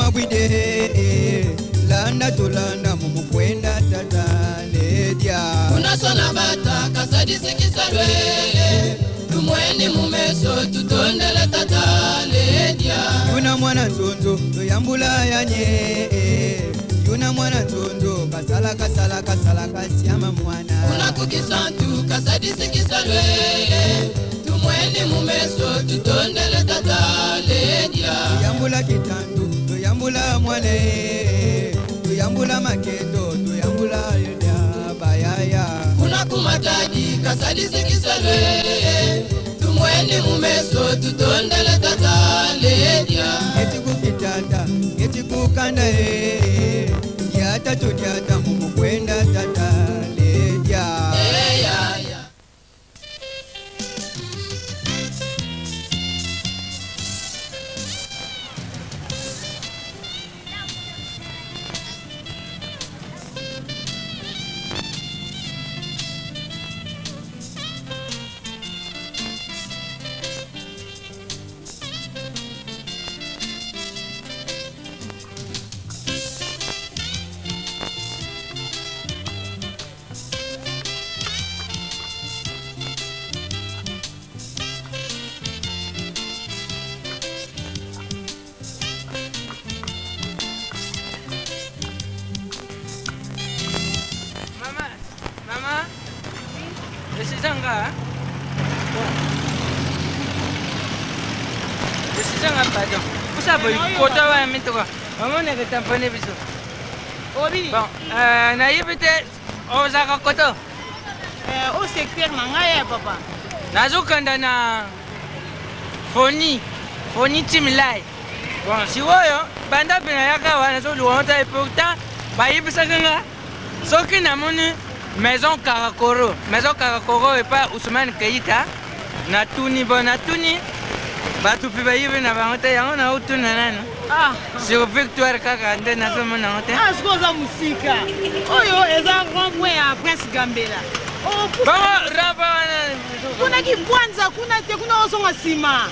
Mabwide landa tolanda mumukwenda tata ledia Unasona bata kasadisikisa lwele tumweni mumeso tutondele tata ledia Yuna mwana nzonzo toyambula yanye Yuna mwana nzonzo kasala kasala kasala kasiama mwana Unakukisantu kasadisikisa lwele tumweni mumeso tutondele tata ledia Toyambula kitandu toyambula mwane Toyambula maketo toyambula yoda bayaya Kuna kumatadi kasadisikisa lwele tumweni mumeso tutondele tata ledia Ngetikukitanda ngetikukanda Yata tudyata mumukwenda tata ledia Eya ya. Mama, mama, esizanga. Esizanga pardon. Kusa boy kota wa mituka. Mama ne tamponner biso. Obi. Bon, nayebi te ozaka koto. Au secteur na ngai ya papa. Nazokanda na Foni, Foni Timilai. Bon, sikoyo banda mpe nayaka awa nazoluka ngo te et pourtant bayebisaki nga soki namoni maison Karakoro, maison Karakoro epa Ousmane Keita, natuni bon natuni bato mpe bayebi na bango te yango naotuna nanu. Ah. Sur Victoire kaka nde nazomona yango te. Ah, sikoyo oza mosika. Oyo eza rond-point ya Prince Gambela. Oh, Bongo rond-point wana kuna kibwanza kuna te kuna ozonga nsima.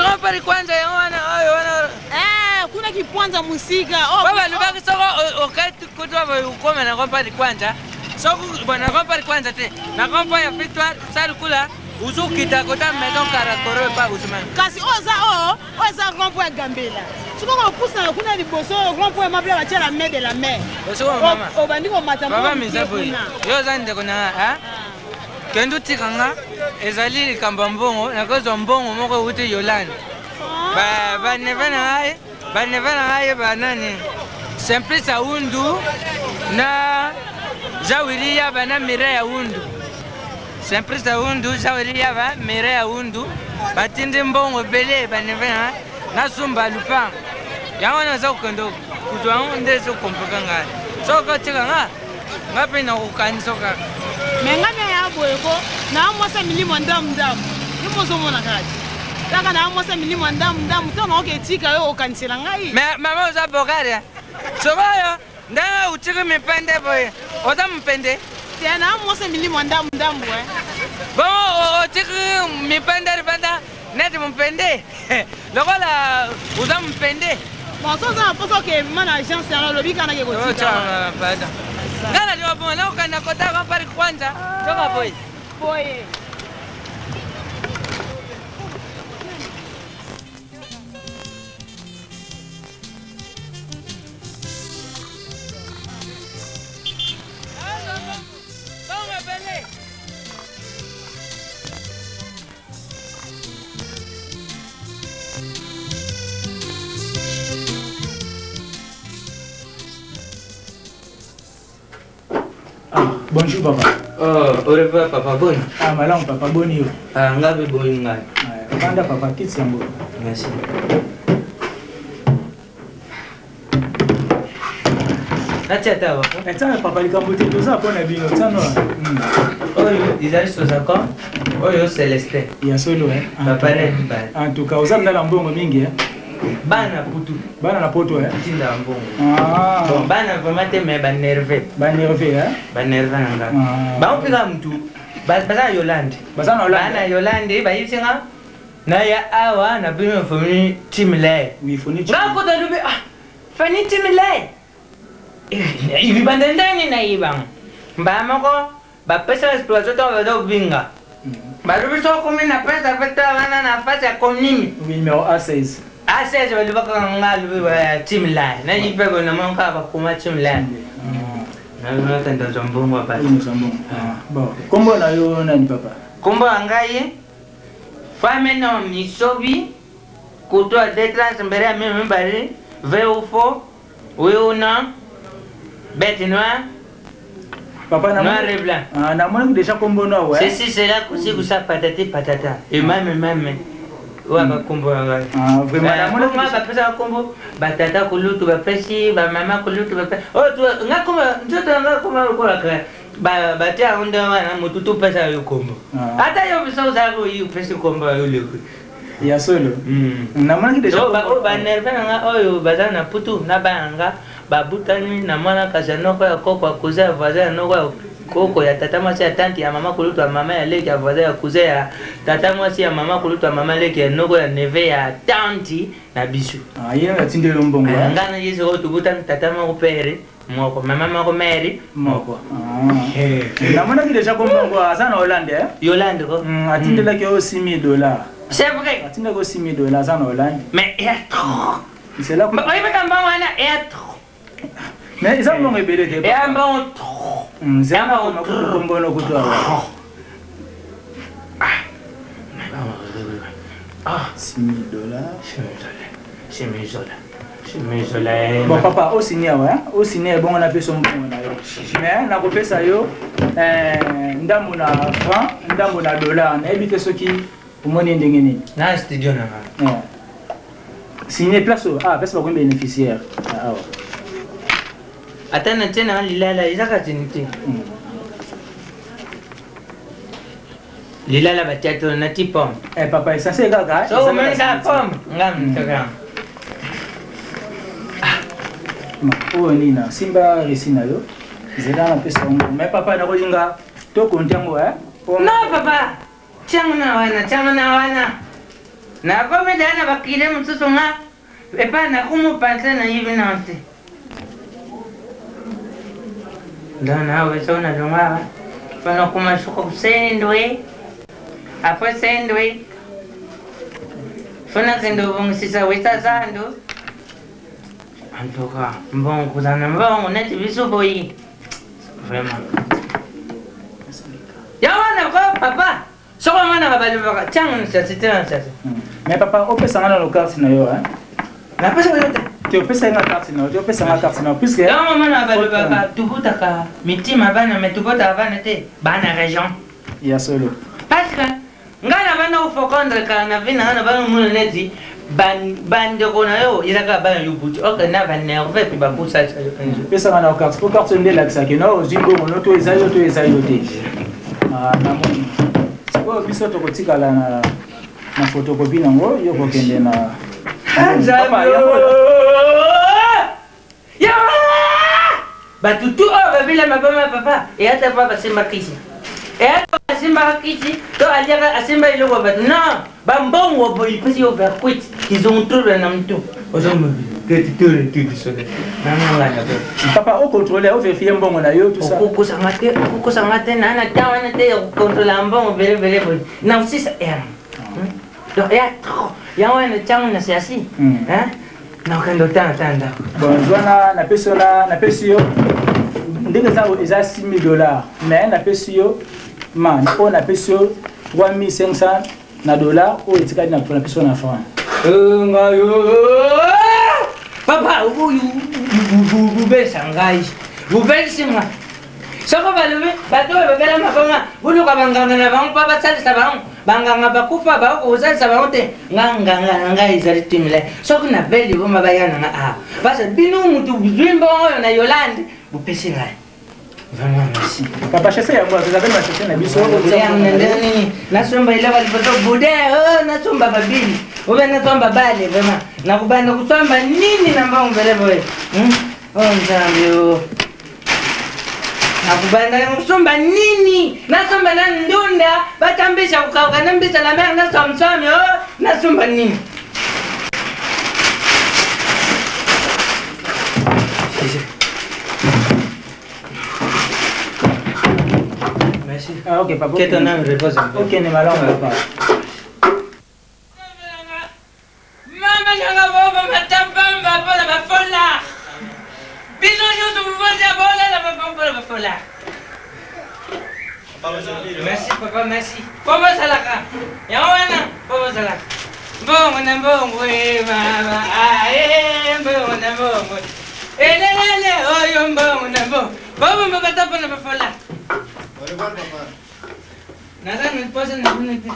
Rond-point kwanza yango wana oyo wana. Eh, kuna kibwanza mosika. Oh, Baba lubaki soko okati kutwa boye okoma na rond-point kwanza. Soko bona rond-point kwanza te. Na rond-point ya Victoire salukula uzokita kota maison Karakoro epa Ousmane. Kasi oyo eza oyo, oyo eza rond-point ya Gambela. Sikoyo kopusana kuna liboso rond-point mabla batia la main de la mer. Osoko mama. Obandi komata Baba mwa miza moke boye. kuna. Yo oza ndeko na nga, hein? Kende otika nga ezali likambo ya mbongo, nakozwa mbongo moko euti Yolande. Ba ba neve na ngai, ba neve na ngai ba nani? Simplice Aundu na Jean Willy Yaba na Mireille Aundu. Simplice Aundu, Jean Willy Yaba, Mireille Aundu batindi mbongo ebele ba neve na ngai nasumba lupango. Yango wana naza kokende kuzwa yango nde ezokomplika ngai. Soki otika nga, nga mpe nakokanisa kaka. Me nga na ya boye ko na mwasa milimo ndamu ndamu. Yo mozomona kaka te. Kaka na mwasa milimo ndamu ndamu ntango nakoki etika yo okanisela ngai. Me mama oza bokari. Sikoyo ndenge utiki mipende boye oza mopende? Te na mwasa milimo ndamu ndamu eh. Bongo otiki mipende libanda neti mopende lokola oza mopende. Bon, so oza na mposa okema na agence yango olobi kaka nake kotika. Pardon. Nga nalinga bongo nakokanda kota kampari kwanza toka boye. Boye. Ah, bonjour papa. Oh, au revoir papa, boni. Ah, malamu papa, boni yo. Ah, nga pe boni ngai. Ah, vanda papa, kiti yango. Merci. Natia ata awa. Tia papa likambo te, toza mpo na bino, tia no. Oyo ezali Sozakon, oyo Celestin. Ya solo eh. Papa na mibale. En tout cas, oza ndala mbongo mingi eh. Bana putu. Bana na poto eh. Tinda mbongo. Ah. Bon, bana vraiment te mais ba nerveux. Ba nerveux eh. Ba nerveux na nga. Ah. Ba opika mutu. Baza na Yolande. Baza na Yolande. Bana Yolande, ba yebisi nga. Naya awa na bino famille Timlay. Oui, Foni Nga kota lobi ah Fanny Timlay. Ibanda ndani na ibang. Ba moko bapesa exploration ntango baza kobinga. Balobi soki okomi na pesa peta wana na face ya commune. Oui, numéro A16. A16 balobaka nga alobi Timlay. Na yipe bona moko kaka bakoma Timlay. Nakenda zwa mbongo ya bato. Oyo mbongo. Ah, bon. Kombo na yo nani papa? Kombo ya ngai femme no misobi kutu ya detrans mbere ya mino mibale vrai ou faux, oui ou non, bête noire, Papa na noir et blanc. Ah, namoni déjà kombo na ouais. Ceci cela kusi kusa patati patata et mame mame oyo bakombo ya ngai. Ah, vraiment namoni Bongo bapesaka kombo batata kulutu bapesi bamama kulutu bapesi oyo nga kombo nzoto na nga koma lokola batia yango nde wana motu tu opesa yo kombo. Ah. Ata yo biso ozalaka oyi opesi kombo ya yo leki. Ya solo. Namonaki déjà Oyo banerve na nga oyo baza na putu na bana na nga babutani na mwana kasi ya noko ya koko ya cousin ya voisin ya noko ya koko ya tata mwasi ya tante ya mama kulutu ya mama ya leki ya voisin ya cousin ya tata mwasi ya mama kulutu ya mama leki ya noko ya neve ya tante na biso. Ah, ye atindeli yo mbongo. Eh, nga na ye sikoyo tobutani tata moko pere moko mama moko mere moko. Ah. Namonaki déjà kombo yango aza na Hollande eh? Yolande ko. Atindelaki yo 6000 dollars. C'est vrai. Atindaki yo 6000 dollars aza na Hollande. Mais eya trop. Nzela Oyebaka mbongo wana eya trop. Mais eza mbongo ebele te. Eya mbongo trop. Nzela nakoma kombo no kutu awa. Ah, 6000 dollars. 6000 dollars. 6000 dollars. Bon papa, osini awa, hein? Osini ebongo napesa yo mbongo na yo. Mais nakopesa yo ndambo na franc, ndambo na dollar. Nayebi te soki omoni ndenge nini. Na studio na nga. Eh. Signé place oyo, ah, place bakomi bénéficiaire. Ah, awa. Ata na tie na lilala ezaka tini te. Lilala batia to na ti pomme. Eh papa, essentiel kaka. So omoni kaka pomme nga mtaka. Oyo nini na simba resi na yo. Nzela napesa yango. Mais papa nakolinga to konte yango eh. Non papa, tiango na wana, tiango na wana. Nakomi deya na bakile mosusu nga epai nakomopanse nayibi na te. Donc nawe so nalongwa awa mpona koma suka kusendwe apres sendwe fona kende obongisisa weta zando. En tout cas, mbongo kozala mbongo neti biso boyi vraiment ya wana ko papa soko omonaka balobaka tiango nsasi te na nsasi. Mais papa, opesanga nano carte na yo, hein? Napesa yo te. Te, opesa nga carte na yo, te opesa nga carte na yo puisque yango omonaka balobaka tobotaka mitima bana me tobotaka bana te bana région. Ya solo. Parce que ngai na banda kofokondre kala na vi na ngai na bana omona neti bandeko na yo ezaka bana yo buti ok na banerve mpe bakusalisa yo. Pesanga na carte po carte nde elakisaki no ozwi mbongo no to eza yo to eza yo te. Ah, namoni sikoyo biso tokotikala na na photocopie nango yo kokende na Papa, yango- Bato tu oyo babila mabama papa eyata pa basimba kisi eyata asimbaka kisi to aliaka asimba eloko ya bato non bambongo boye ipesi yo verquit kizongo na mutu Papa, ocontrôle, overifie mbongo na yo, tout ça. Okokosanga te, okokosanga te naa na temps wana te ya kokontrola mbongo belebele boye na osisa r donc eya trop yango wana ntiango na siasi nakokende otanga ta ndako. Bon, zwana napesi yo napesi yo ndenge eza eza 6000 dollars mais napesi yo ma oyo napesi yo 3500 na dollar oyo etikali na napesi yo na franc. Ngai papa oyo bubesa ngai bubelisi nga soko balobi bato oyo babela mabanga boluka banganga na bango mpo basalisa bango banganga bakufa baoko kosalisa bango te nga nganga na ngai ezali timile soki nabeli boma baya na nga awa parce bino mutu zwi mbongo oyo na Yolande bopesi ngai vraiment merci. Papa, chasse yango azalaka na chasse na biso. Ndenge nini nasomba eloko liboso boudin o nasomba babili obe nasomba bale vraiment nakobanda kosomba nini na mbongo mbele boye o Nzambe o. Nakobanda na kosomba nini? Nasomba na ndunda, batambisa kokauka na mbisa la mer na somsome, oh, nasomba nini? Merci. Ah, ok, papa. Que ton âme repose en paix. Ok, ne malamu papa. Mama nanga boba matambamba mpona bafola bino nyonso boboza bolala mpona bafola. Merci papa, merci. Po bozalaka yango wana, po bozalaka mbongo na mbongo e mama ae mbongo na mbongo elelele oyo mbongo na mbongo bobomba bata mpona bafola. Naza na posa na bino te.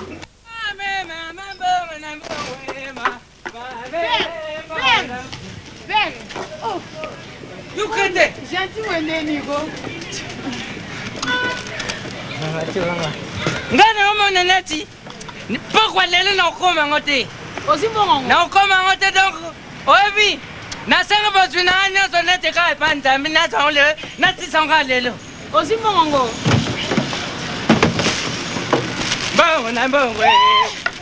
Père, oh. Yukende. Gentil wende niko. Nga naomona neti pokwa lelo nakokoma yango te. Ozwi mbongo yango? Nakokoma yango te donc oyebi nasengi bozwi na ngai nyonso neti kaka epa Nzambe nazwa yango lelo natisa yango kaka lelo. Ozwi mbongo yango? Mbongo na mbongo.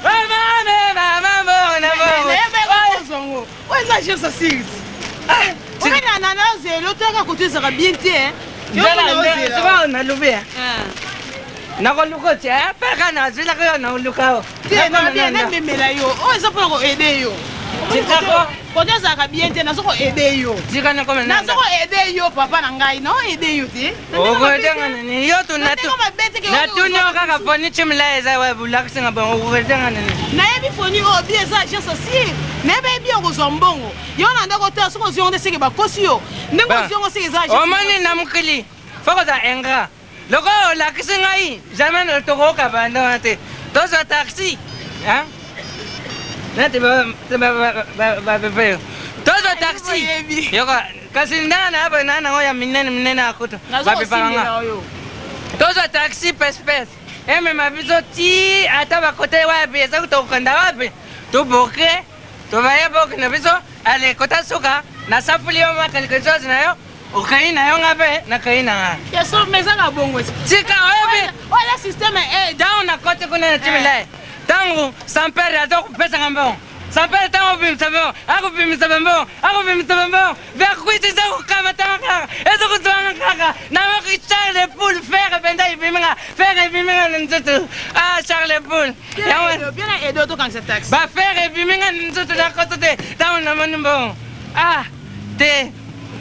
Mama mbongo na mbongo. Oyo eza agence ya sales. Okenda na nazela otaka kotu ezalaka bien te. Sikoyo nalobi nakoluka ti peka nazwilaka yo nakoluka yo. Te namemela yo oyo eza mpona koaide yo. Tikako. Kote ezalaka bien te, nazo koaide yo. Tika nakoma nazo koaide yo papa na ngai, nao aide yo te. Okoedenga nini yo natuni yo kaka foni chimla eza olakisi nga bongo okoedenga nini? Nayebi foni oyo bi eza agence asire, nayebi yebi okozwa mbongo yo na ndako te. Soki ozwi yango nde seke bakosi yo ndenge ozwi yango seke eza agence. Omoni na mokili fo kozala ingrat. Lokola olakisi ngai jamais tokoyoka banda wana te. Tozwa taxi neti bapepe, tozwa taxi yoka kasi ndanga na boye na nango ya minene minene ya kutu bapepaka nga. Tozwa taxi pespes emema biso ti ata bakote wapi eza tokokenda wapi, toboke tobaye boke na biso. Ale kota suka nasafuli yo ma quelque chose na yo okei na yo, nga mpe nakei na nga. Yeso mais ezaka bongo. Tika oyebi oyo système ntango nakoti kuna na timilai, ntango sampere aza kopesanga mbongo, sampere ntango obimisa mbongo, akobimisa bambongo, akobimisa bambongo verkwiti eza kokamatanga kaka, eza kozwanga kaka. Nayoki Charles Poule fere mpenza ebiminga, fere ebiminga na nzoto. Ah, Charles Poule bien aide tokangisa taxi. Bafere ebiminga na nzoto, nakoto te. Ntango namoni mbongo, ah te,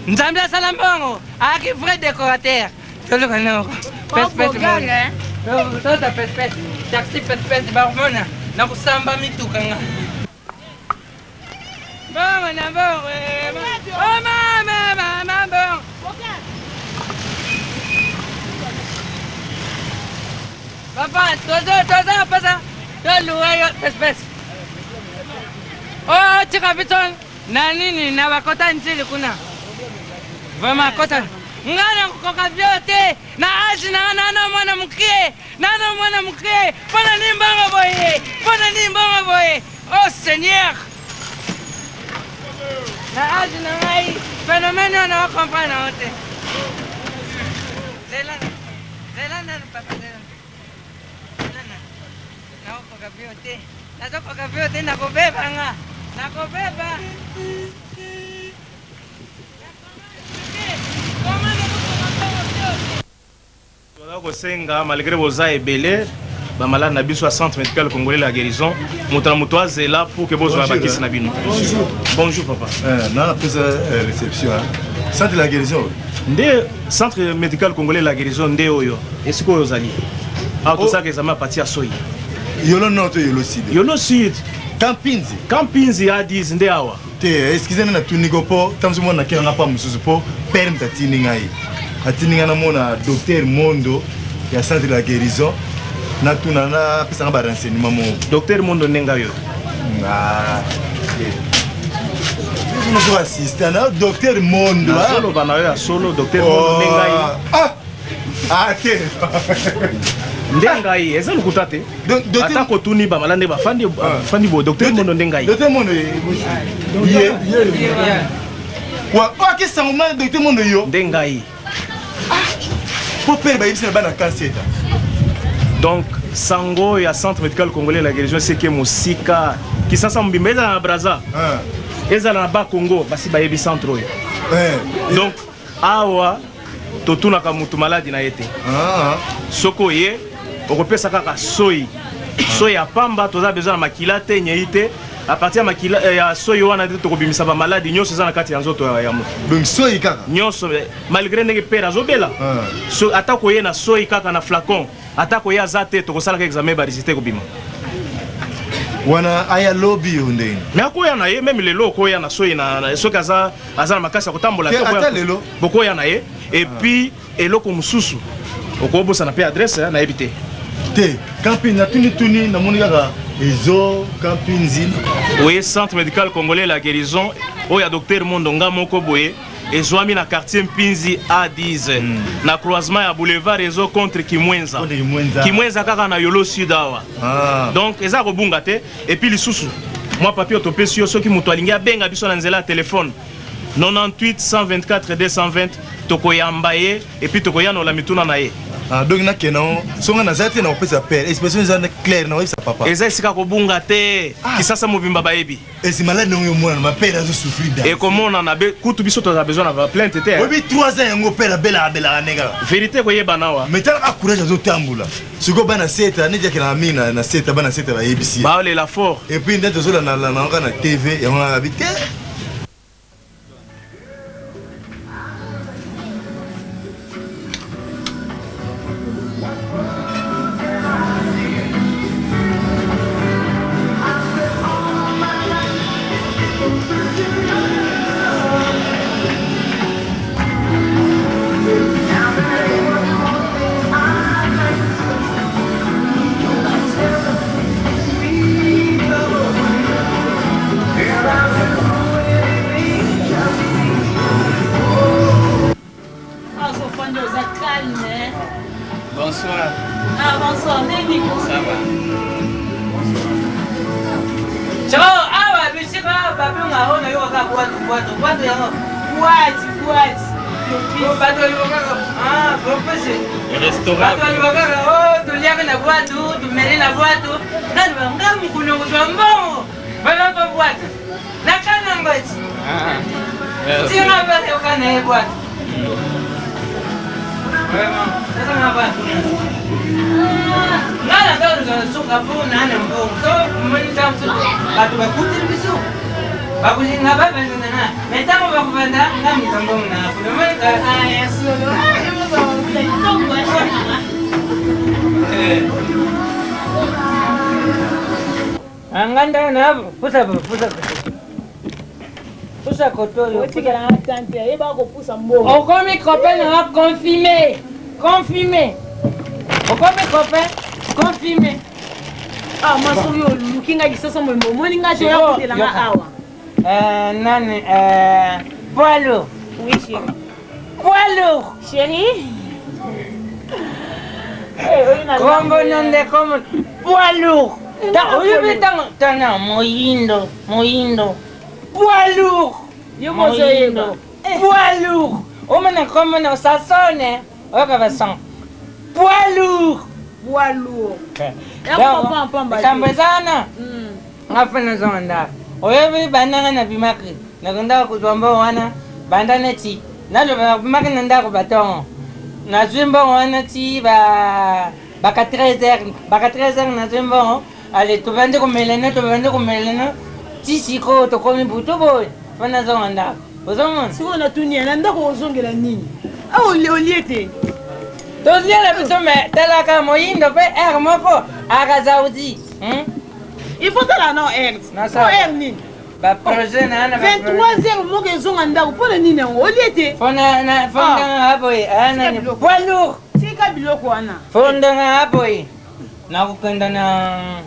Nzambe asala mbongo ayaki vrai décorateur. Toluka noko tota pespes taxi pespes bakomona na kosamba mituka nga mbongo na mbongo. Oh mama mama mbongo. Papa, toza toza pasa toluwa yo pespes oh tika biso na nini na bakota nzili kuna. Vraiment kota nga nakokoka vyo te na age na nga nana mwana moke, nana mwana moke. Mpona nini mbongo boye? Mpona nini mbongo boye? Oh Seigneur, na age na ngai phénomène oyo naocomprendre yango te. Zela, zela nanu papa, zela, zela nanu. Nakokoka vyo te, nazokoka vyo te, nakobeba nga, nakobeba. Toza kosenga malgré boza ebele bamalade na biso ya centre médical congolais la guérison, moto na moto azela pour que bozwa bakisi na bino. Bonjour papa. Na napesa réception centre de la guérison. Nde centre médical congolais la guérison nde oyo esika oyo ozali awa, tosalaka examen ya pati ya soi. Yolo nord to Yolo sud? Yolo sud. Kampinzi. Kampinzi A10 nde awa. Te, excuse nde natuni ko mpo ntango mosusu mwana nakelanga mpa mosusu mpo pere moto atindi ngai, atindi ngai namona docteur Mondo ya centre de la guérison, natuna napesanga barenseignement moko. Docteur Mondo nde ngai oyo. Mozo assistant na docteur Mondo. Nazoloba na yo ya solo, docteur Mondo nde ngai. Ah te, nde ngai, eza lokuta te. Ata kotuni bamala nde bafandi bafandi boye, docteur Mondo nde ngai. Docteur Mondo ye wa oakesango ma docteur Mondo yo. Nde ngai. Mpo pere bayebisi na bana kanseta. Donc sango ya Centre médical congolais la guérison eseke mosika Kisasa mobimba, ezala na Braza, ezala na Bakongo, basi bayebi centre oyo. Donc awa totunaka mutu maladi na ye te. Soki oye, okopesa kaka soi, soi ya pamba. Toza besoin na makila te, nyei te. À partir ya makila ya soi wana nde tokobimisa bamaladi nyonso eza na kati ya nzoto ya moto. Donc soi kaka? Nyonso. Malgré ndenge pere azobela, so, ata koye na soi kaka na flacon, ata koye aza te, tokosalaka examen, barésultat ekobima. Wana aya lobi yo ndenge? Mais akoya na ye même lelo. Okoya na soi na soki aza na makasi ya kotambola. Te, ata lelo. Bokoya na ye. Et puis eloko mosusu, okobosana mpe adresse, nayebi te. Te, kampi natuni-tuni, namoni kaka ezo kampi nzina. Oye Centre médical congolais la guérison oyo ya docteur Mondo nga moko boye, ezwami na quartier Mpinzi A10, na croisement ya boulevard ezo contre Kimwenza. Contre Kimwenza. Kimwenza kaka na Yolo Sud awa. Donc eza kobunga te. Et puis lisusu mwa papier topesi yo, soki moto alingi abenga biso na nzela ya telefone 98 124 220, tokoyamba ye et puis tokoyanola mituna na ye. Ah, donc nakende yango songa naza te na kopesa pere expression eza claire na koyebisa papa. Eza esika kobunga te. Kisasa mobimba bayebi. Esi maladi nango emonana, mapere azosouffrir da. Ekomonana be kutu biso tozala besoin na baplainte te. Oyebi 3 ans yango pere abelaka belaka nde kaka. Vérité koyebana awa. Mais talaka courage, azotambola. Sikoyo bana seta neti akendaka mingi na seta, bana seta bayebisi ye. Baolela fort. Et puis nde tozolanda kaka na TV yango nakabi te. Azofandi, oza calme. Bonsoir. Ah, bonsoir, ndeni? Ça va. Sikoyo awa bisika babenga oyo nayokaka bwatu bwatu bwatu yango. Boîte, boîte. Bato balibakaka bopese. Restaurant. Bato balibakaka o toliaka na bwatu, tumeli na bwatu. Nani nga mokulu kozwa mbongo balaka bwatu nakanango eti tinga bayoka na ye bwatu. Vraiment, ezanga bwatu nga na ntango suka mpo na na mbongo to omoni ntango mosusu bato bakuteli biso, bakolinga babanda na nga, me ntango bakobanda nga moto mbongo na kuna omoni. Ah, ya solo. Ah, yo mozo kitoko. Nga ndanga na pusa pusa pusa koto oyo. Otikelanga tante ayebaka kopusa mbongo. Okomi copain nanga confirmé, confirmé, okomi copain confirmé. Ah, ma soki oluki nga Kisasa moyembo, omoni nga te, oyakutelanga awa. Nani poids lourd? Oui, chéri. Poids lourd. Chéri. Kombo nonde kombo poids lourd. Oyebi ntango tana moyindo moyindo poids lourd. Yo mozoyeba. Poids lourd, omona kombo na sasone, oyoka bason poids lourd. Poids lourd. Likambo eza wana, nga mpe nazonga ndako. Oyebi bandanga nabimaki, nakendaka kozwa mbongo wana banda neti naloba nabimaki na ndako batongo, nazwi mbongo wana ti baka 13 heures, baka 13 heures nazwi mbongo. Ale tobandi komelana, tobandi komelana ti sikoyo tokomi butu boye, mpo nazonga ndako, ozomona. Sikoyo natuni ya na ndako ozongela nini? Awa olie te? Tolia na biso, me talaka moyindo mpe aire moko akazaudi. Il faut tala na heure. Heure nini? Baprojet na na 23 heures moko ezonga ndako mpona nini yango? Olie te? Fondanga boye nani poids lourd. Tika biloko wana. Fondanga boye, nakokenda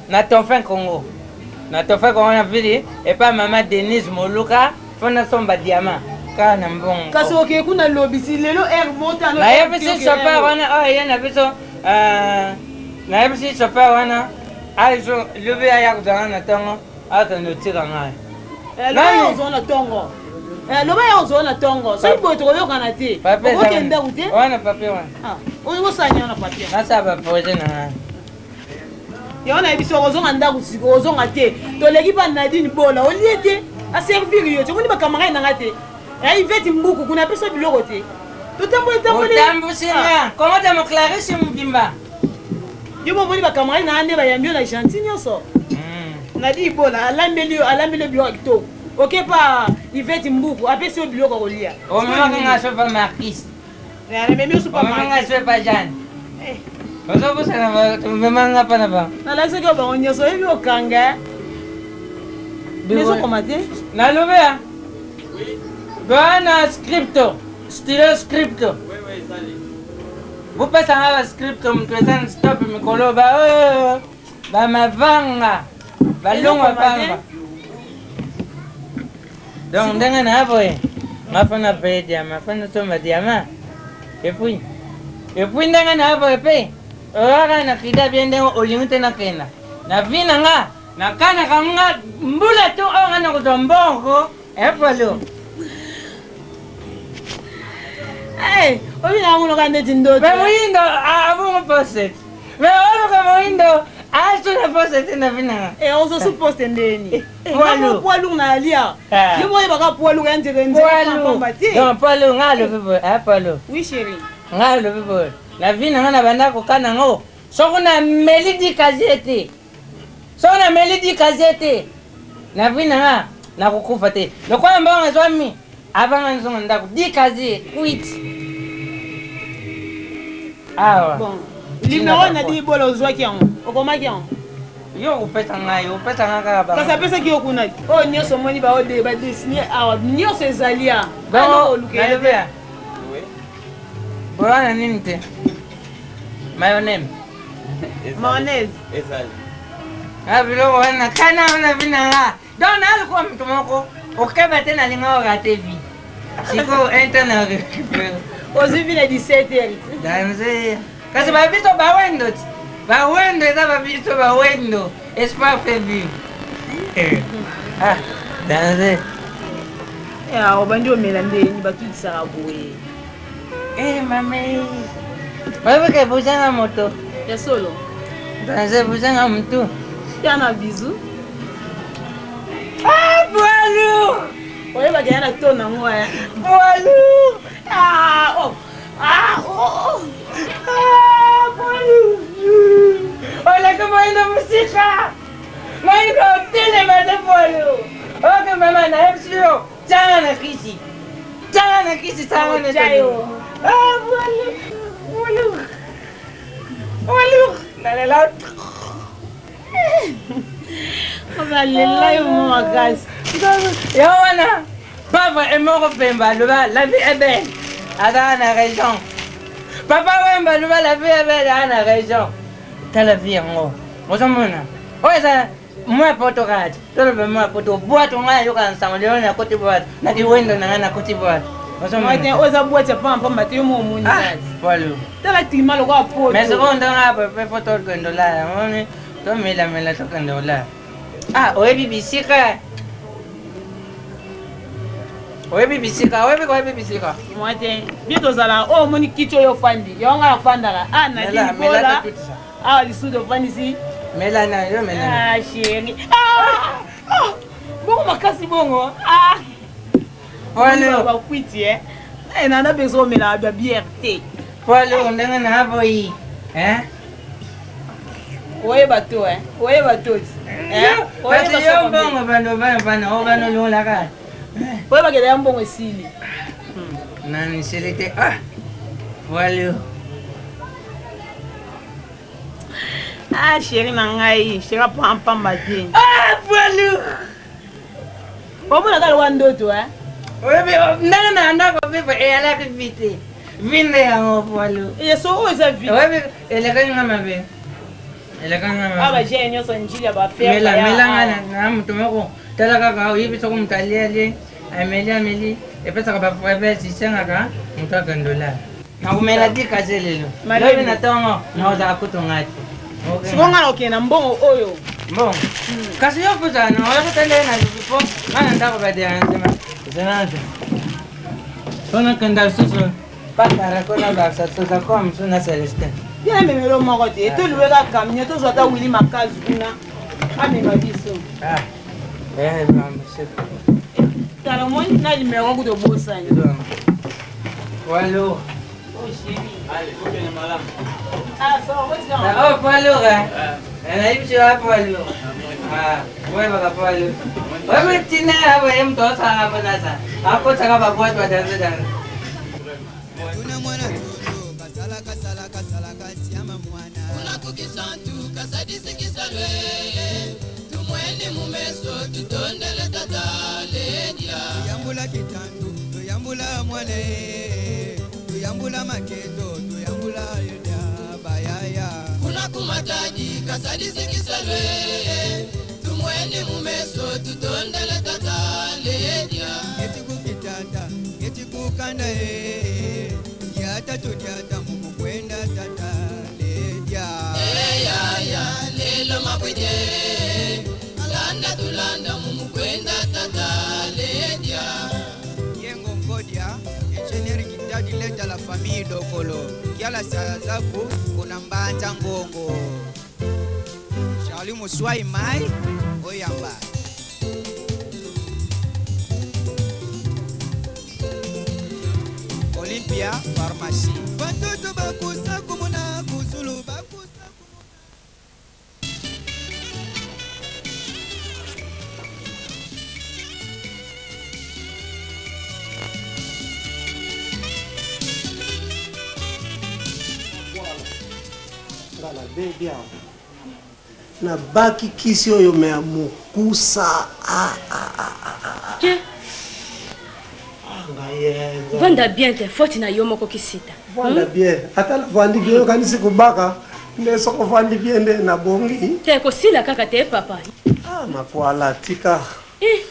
na Tonfin Congo, na Tonfin Congo na vili epa mama Denise Moluka, mpo nasomba diamant kaka na mbongo. Kasi okei kuna lobisi lelo heure mota. Nayebisi chauffeur wana oyo ye na biso, nayebisi chauffeur wana azo lobi aya kozanga na ntongo, akende otika ngai. Ozonga na ntongo. Eh, loba ya ozwa na ntongo soki boye tokoyokana te. Okokende ndako te. Wana papier wana. Ah, osala nini wana papier? Nasala baprojet na ngai. Yango nayebi soki ozonga ndako sikoyo ozonga te. Toleki pa Nadine Bola olie te aservir yo te omoni bacamarade na ngai te. Ya Ivete Mbuku kuna apesa biloko te. Totamboli tamboli. Otambusi nga Congo democlarisi mobimba. Yo momoni bacamarade na ngai nde bayambi yo na gentil nyonso. Nadine Bola alambeli yo alambeli yo biloko ya kitoko. Oke pa Ivete Mbuku apesi yo biloko ya kolia. Omemaki nga so pa Marquis. Namemi yo so pa Omemi nga so pa Jeanne. Ozobosana omema nga pa na bango. Nalakisaki yo bango nyonso oyebi okanga. Ezokoma te. Nalobi ya. Bana scripto, stylo scripto. Bopesa nga ba scripto moto eza na stop mikolo ba oyo ba mavanga balongwa pamba. Donc ndenge na boye nga fo na paye diama fo nasomba diama epuis epuis ndenge na boye mpe oyaka na kida bien ndenge olingi te nakenda na vi na nga nakanaka nga mbula to oyo nga nakozwa mbongo epolo. Obi na yango neti ndoto. Me moyindo abongo poste me oluka moyindo asuna poste te na vi na nga. Ozosu poste ndeni? Poids lourd na alia. Yo moko oyebaka poids lourd ya nzete nzete pamba te. Donc poids lourd nga alobi boye a poids lourd. Oui chéri. Nga alobi boye na vi na nga na banda kokana yango soki nameli di kazie te soki nameli di kazie te na vi na nga nakokufa te lokola mbongo ezwami avanga nzonga ndako di kazie kwit awa. Bon, limero na di bola ozwaki yango okomaki yango. Yo opesa ngai opesa ngai kaka bango. Kasi apesaki yo kuna oyo nyonso omoni baode badesine awa nyonso ezali a nalobi ya boya na nini te mayonnaise. Mayonnaise. Ezali. Ah biloko wana kana wana vi na nga donc nalukuwa moto moko okeba te nalinga orate vi sikoyo inter na récupéré. Ozwi vi na 17 heures. Danze kasi babiso bawendo ti bawendo eza babiso bawendo espoir fait vivre. Ah danze. Obandi omela ndeni batutisaka boye. Eh mame oyebaka ebuzanga moto. Ya solo. Danze ebuzanga motu. Tia na bizu. Ah poids lourd. Oyebaka ya na to nango ya. Poids lourd. Ah oh. Ah oh. Ah poids lourd. Oleki moyindo mosika. Moyindo otelema te poids lourd. Oke mama nayebisi yo tianga na kisi. Tianga na kisi tianga na Otia yo. Ah poids lourd. Poids lourd. Poids lourd. Nalela. Balela yo mo makasi. Yo wana papa emoko pemba aloba la vie est belle aza na raison. Papa Wemba aloba la vie est belle aza na raison. Tala vie yango ozomona oyo eza mwa poto kati toloba mwa poto bwato ngai ayoka nsango lelo nakoti bwato nakiwendo na ngai nakoti bwato. Oyo eza bwati ya pamba te yo mo omoni kati. Poilu. Tala klima lokola poto. Mais sikoyo ndenge apepe fo tokende olala omoni tomelamela tokende olala. Ah oyebi bisika oyebi bisika oyebi koyebi bisika. Mwa te bien tozala oyo omoni kiti oyo ofandi yango ngai afandaka ah Mela, Nadine mela Bola totutisa. awa lisusu tofandisi. Mela na yo mela na. Ah chéri ah ah bongo makasi bongo ah. Poilu. Bakwiti eh nana besoin omela ba bière te. Poilu ndenge na boyi hein. Oyeba to eh oyeba to ti. Kasi yo mbongo bano bano bano o bano lolaka. Oyeba kele ya mbongo esili. Nani esili te ah poilu. Ah chéri na ngai chéri apampamba te. Ah poilu. Omona kaka lokola ndoto eh. Oyebi ndenge na ndako vivre eyalaki vi te vi nde yango poilu. Yeso oyo eza vi. Oyebi elekaki nga mabe elekaki nga mabe. Awa bajeune nyonso njili ya bafere. Mela mela nga na moto moko tala kaka oyebi soko moto alie alie ameli ameli epesaka bafaiblesse esengaka moto akende olala. Nakomela di kaze lelo lobi na ntongo nakozala kutu nga te. Sikoyo nga nakokende na mbongo oyo. Mbongo kasi yo kozala na oyo kotanda ye na luki mpo nga na ndako baderangema zenanza. Mpo nakenda lisusu pakara ko nabakisa toza kwa mosusu na Celestin. Ye amemelo moko te, toluweka camion tozwa ata Willy Makazu kuna amema biso. Ah, eh, monsieur. Tala omoni na numero kutu obosani. Walo. Oh, chéri. Allez, okende malamu. Ah, ça va, otika. Oh, poids lourd, hein. Nayebi biso ya poids lourd. Ah, oyebaka poids lourd. Oyebi ntina ya boye moto osalanga mpo nasa. Akotaka baboite badanze danze. Tuna mwana tundu kasala kasala kasala kasiama mwana. Kuna kukisantu kasadisikisa tumweni mumeso tutondele tata ledia. Tuyambula kitandu tuyambula mwane tuyambula maketo tuyambula yuda bayaya. Kuna kumatadi kasadisikisa tumweni mumeso tutondele tata ledia. Eti kukitanda eti kukanda yata tudyata mukukwenda tata ledia. Eyaya lelo mabwije alanda tulanda mumukwenda tata ledia. Yengo Ngodia, engineer Kitadi leta la famille Dokolo. Kiala sazaku kuna mbanja ngongo. Charlie Muswai mai oyamba. Olympia Pharmacie. Batoto bakusa kumuna kusulu bakusa. Nga nabebi awa nabaki kisi oyo me ya mokusa. Ah, ah, ah, ah, ah. Ke Ah, ngai ye, Nzambe. Vanda bien te, faute na yo moko kisita. Vanda bien, ata navandi bien okanisi kobaka nde soko ovandi bien nde nabongi. Te kosila kaka te papa. Ah, makwala tika. Eh.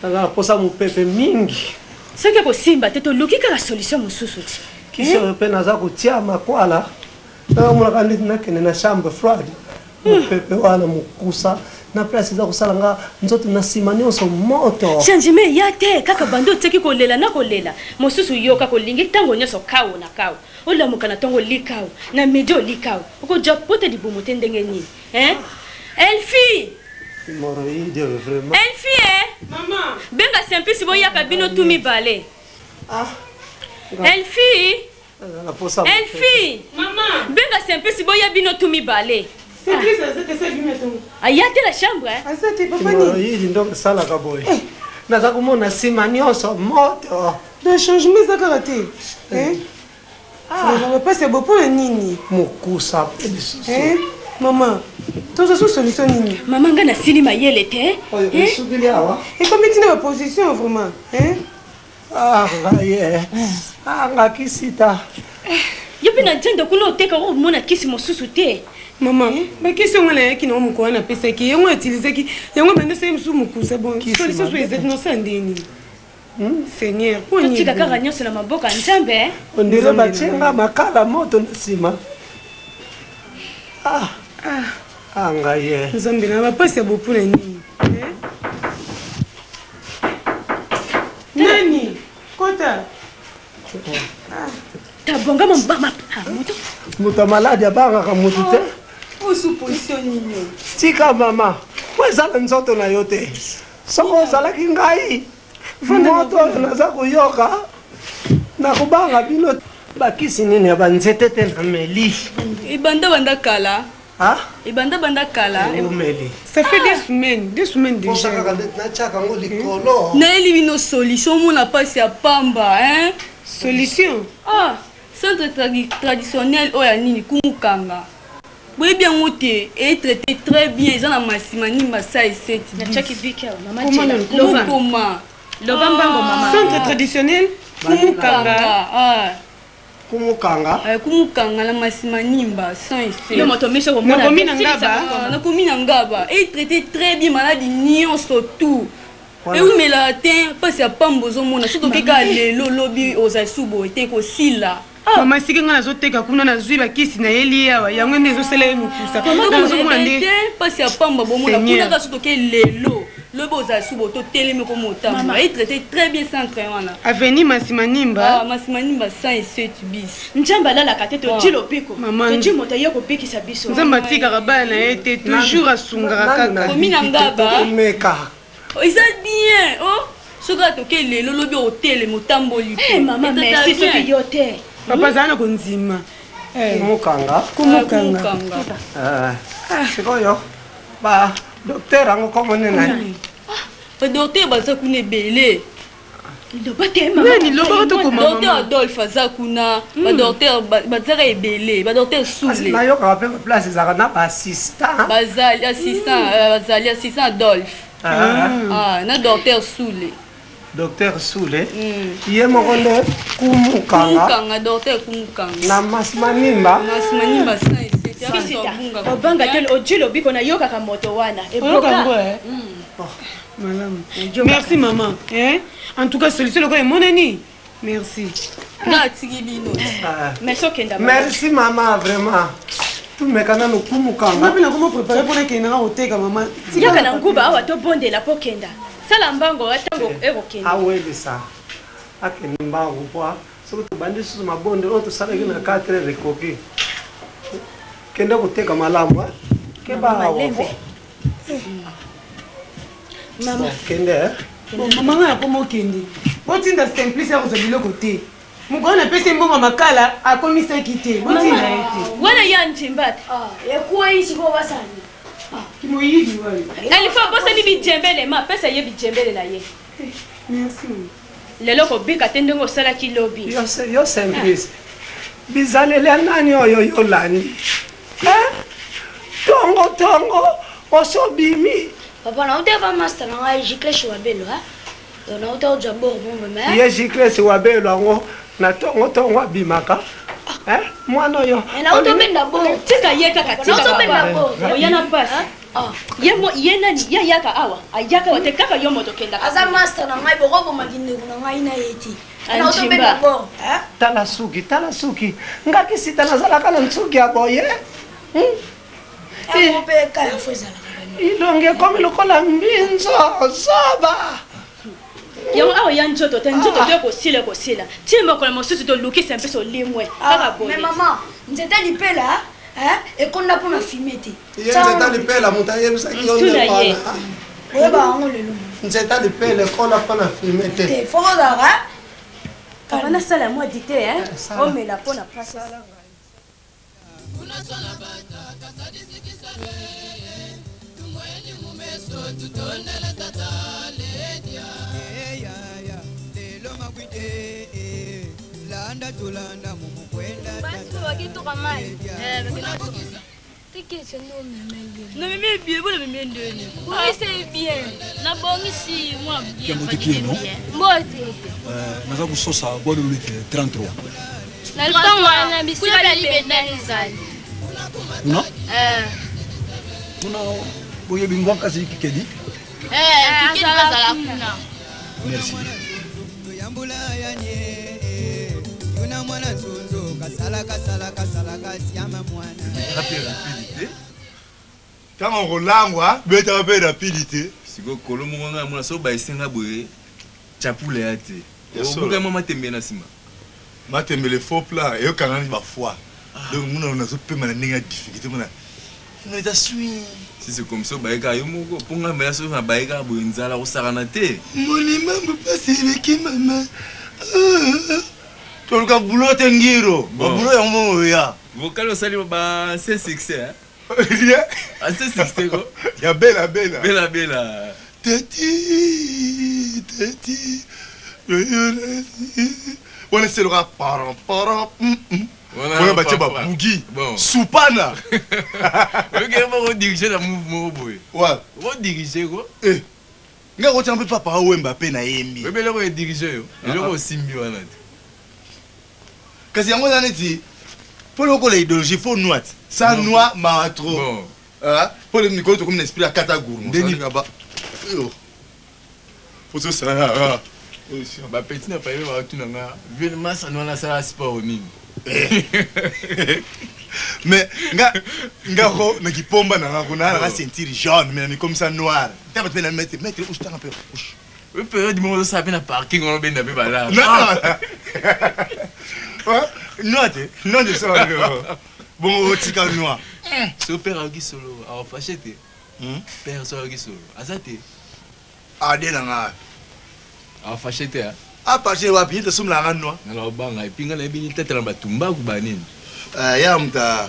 Naza na posa mopepe mingi. Soki ekosimba te toluki kaka solution mosusu ti. Kisi oyo mpe naza kotia makwala namonaka ndeti nakende na chambre froide, mopepe wana mokusa na place eza kosala nga nzoto na nsima nyonso moto. Changement eya te, kaka banda otiaki kolela na kolela mosusu. Yoka kolingi ntango nyonso kao na kao, olamuka na ntongo olikao, na midi olikao, okozwa pota libumu te ndenge nini, hein? Elfi! Hémorroïde vraiment. Elfi, eh? Mama. Benga Simplice boyaka bino tu mibale. Elfi! Naza na posa. Elfi! Mama. Benga Simplice boya bino tu mibale. Simplice aza te, sasa bino tongo. Aya te la chambre, eh? Aza te papa nini? Hémorroïde ndongo esalaka boye, naza komona nsima nyonso moto. Donc changement eza kaka te. Hein? Vraiment bapasi ya bo mpona nini? Mokusa mpe lisusu. Hein? Mama, tozwa so solution nini? Mama nga nasili mayele te. Oyo Eh? esukili awa. Ekomi ntina baposition vraiment. Hein? Ah, ngai ye. Ah, nga kisita. Yo mpe na nzendo kuna oteka omona kisi mosusu te. Mama, bakisi yango nayaki nango mokolo wana napesaki yango, utilisaki yango bando soki mosusu mokusa. Bon, solution so mabe. eza nosala ndeni, Seigneur, mpo nini Totika boye? kaka nyonso na maboko ya Nzambe, eh? Ondire batie nga makala moto na nsima. Ah, ah, ngai ye. Nzambe na bapasi ya bo mpona nini? Eh? Nani kota? Tabonga mambama moto. Moto ya maladi abangaka motu te. Osu position nini? Tika mama, po eza na nzoto na yo te. Soki ozalaki ngai, moto oyo naza koyoka, nakobanga bino. Bakisi nini ya banzete te nameli. Ebanda banda kala. Ah? Ebanda banda kala. Omeli. Ça fait 2 semaines, 2 semaines Posa déjà. kaka nde natiaka yango likolo. Nayeli bino solution, omona mpasi ya pamba, hein? Solution? Ah, centre traditionnel oyo ya nini, kumukanga, boyebi yango te? Etraité très bien, eza na masima nini masai eseti. Natiaki biki awa mama. Koma Jela. nanu, Loba. Koma. Loba mbango mama. Centre traditionnel kumukanga. Ah. Kumukanga. Eh, kumukanga na masima nimba sans effet. Yo moto miso komona. Nakomi na Silisa ngaba. kokoma. Ah, nakomi na ngaba, etraité très bien maladi nyonso tout. Voilà. Eumelaka te, mpasi ya pamba ozomona soki tokeka lelo lobi ozali su boye te, kosila. Mama, siki ngai nazoteka kuna, nazwi bakisi nayeli awa, yango nde ezosala ye mokusa. Nazomona nde te mpasi ya pamba bomona. Seigneur. Kuna kaka so toke lelo. Lobi ozala su boto telemi ko motambola. E traité très bien centre wana. Avenue Masimanimba. Ah, Masimanimba 107 bis. Nzambe alalaka te toti lobiko. Maman. Toti moto aye kobikisa biso. Nzambe atikaka bana na ye te toujours asungaka kaka. Komi na ngaba. Tokomeka. Eza bien, oh. Soki atoke lelo lobi otelemi otamboli. Eh mama merci soki yo te. Papa azala na kondima. Kumukanga. Kumukanga. Sikoyo ba docteur yango kombo nde nani? Ba docteur baza kuna ebele. Loba te mama. Nani loba tokoma Docteur Adolphe aza kuna, ba docteur bazaka ebele, ba docteur Soule. Nayokaka mpe baplace ezalaka na baassistant. Bazali assistant, bazali assistant Adolphe. Ah, na docteur Soule. Docteur Soule. Ye moko nde kumukanga. Kumukanga, docteur Kumukanga. Na Masimanimba. Masimanimba 107. Kisita. Obanga te odi lobiko nayokaka moto wana. Oyoka yango eh? Malamu. Merci maman. Eh? En tout cas solution lokola emonani. Merci. Nga atiki bino. Merci okenda. Merci maman vraiment. Tumeka nano kumukanga. Nga mpe nakoma prépare mpona ekende nanga koteka mama. Yaka na nguba awa tobondela mpo kenda. Sala mbango ntango ekokende. Awelisa akende mbangu mpo soki tobandi lisusu mabonde oyo tosalaki na 4 heures ekoki. Kende koteka malamu keba awa. Mama. Kende. Bon, mama nga nakoma okende. Botinda simplice akozwa biloko te. Mokolo napesi mbongo makala akomisaki te. Botinda ye te. Wana ya njimba te. Ekwei sikoyo basani. Kimoyibi wana. Alifa bosani bijembele ma pesa ye bijembele na ye. Merci. Lelo kobika te ndenge osalaki lobi. Yo simplice. Bizaleli ya nani oyo yolandi? Tongo tongo osobimi. Papa nauta va master na ngai Gicles Wabelo hein. Donc nauta ozwa bord bombe mais. Ye Gicles Wabelo yango na tongo tongo abimaka. Eh? Mwana oyo. Mais nauta obenda bord. Tika ye kaka tika. Nauta obenda bord. Oya na pasi. Ye mo ye nani ye ayaka awa ayaka awa te kaka yo moto okendaka. Aza master na ngai bokoboma kindeko na ngai na ye te. Nauta obenda bord. Tala suki, tala suki. Nga kisita nazalaka na nsuki ya boye. Yango mpe kaya fo ezalaka. Ilongi ekomi lokola mbinzo zoba. Yango awa ya nzoto te nzoto te ekosila ekosila ti mokolo mosusu tolukisa mpe solimwe kaka boye. Mais mama nzete lipela ekonda mpona fume te. Ye nzete lipela moto ayebisaki yo nde wana. Oyeba yango lelo. Nzete lipela ekola mpona fume te. Te fo kozalaka. Kaka nasala mwa dite omela mpona pasi. Landa tulanda mumukwenda. Namemi bien, bona memi ndeni. Bongisi bien. Nabongisi mwa bien. Mbote kie no? Mbote. Naza kososa Guadeloupe 33. Na ntango wana bisika ya libenda ezali. Kuna? Kuna boyebi ngwa kasi kikedi? Eh, kikedi bazala kuna. Merci. Yambula yanye yuna mwana nzunzu kasala kasala kasala kasiama mwana. Rapidité. Ntango kolangwa betaka mpe rapidité. Sikoyo kolo moko ngai amona so baesenga boye chapula ya te. Ya solo. Obuka mwa matembe na nsima. Matembele faux plat eyokanga nini bafoi. Donc muna nazopema na ndenge ya difficulté mona eza sui. Si c'est comme ça bayeka yo moko mpo ngai mela soki na bayeka boye nzala kosakana te. Monima mpasi eleki mama. Toluka bulo te ngiro. Babulo yango moko oya. Vocal osali ba ancien succès hein. Ancien succès ko. Ya bela bela. Bela bela. Tati tati. Wana eseloka paran paran. Wana batie babugi. Supana. Oyoki moko dirige na move moko boye. Wa. Odirige ko. Eh. Nga kotia mpe papa awemba mpe nayembi. Oyebi eloko edirige yo. Eloko osimbi wana te. Kasi yango eza neti mpo lokola idéologie fo noit sa noix maa trop mpo mikolo tokomi na esprit ya kata gourmand ba fo tosala. Bapeti na paye baotuna nga vie masano wana asala sport nini. Mais nga nga ko na kipomba na nga kuna na ceinture jaune, mais na mikomisa noir. Ta bato pe na maître, maître ush tanga pe ush. Oyo période moko ozosala mpe na parking wana obenda mpe balaa. Noir te, noir te sala bongo otika noir. So père ayoki solo aofashe te. Père so ayoki solo aza te. Ade na nga. Afashe te. Afashe wapi? Ye tosomela nga noir. Nala obanga epi nga nayebi ni tete na batumbaku banini. Ya muta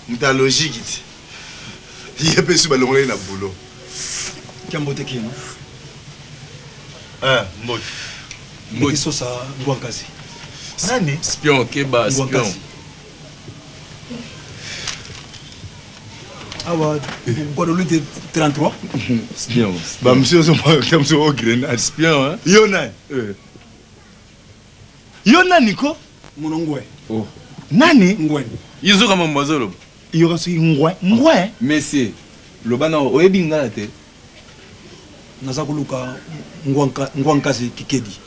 muta logique ti. Ye mpe su balongolaki na boulot. Kia mbote kino. Eh, mbote. Mbote sosa ngwankazi. Nani? Spion keba spion. Awa Guadalupe 33. Spion. Ba monsieur ozo monsieur o grenade. Spion hein. Yo nani? Yo nani ko? Mono ngwe. Oh. Nani? Ngwe. Yozoka mambo azoloba. Yoka soki ngwe. Ngwe? Monsieur, loba na oyebi ngala te. Naza koluka ngwankazi Kikedi.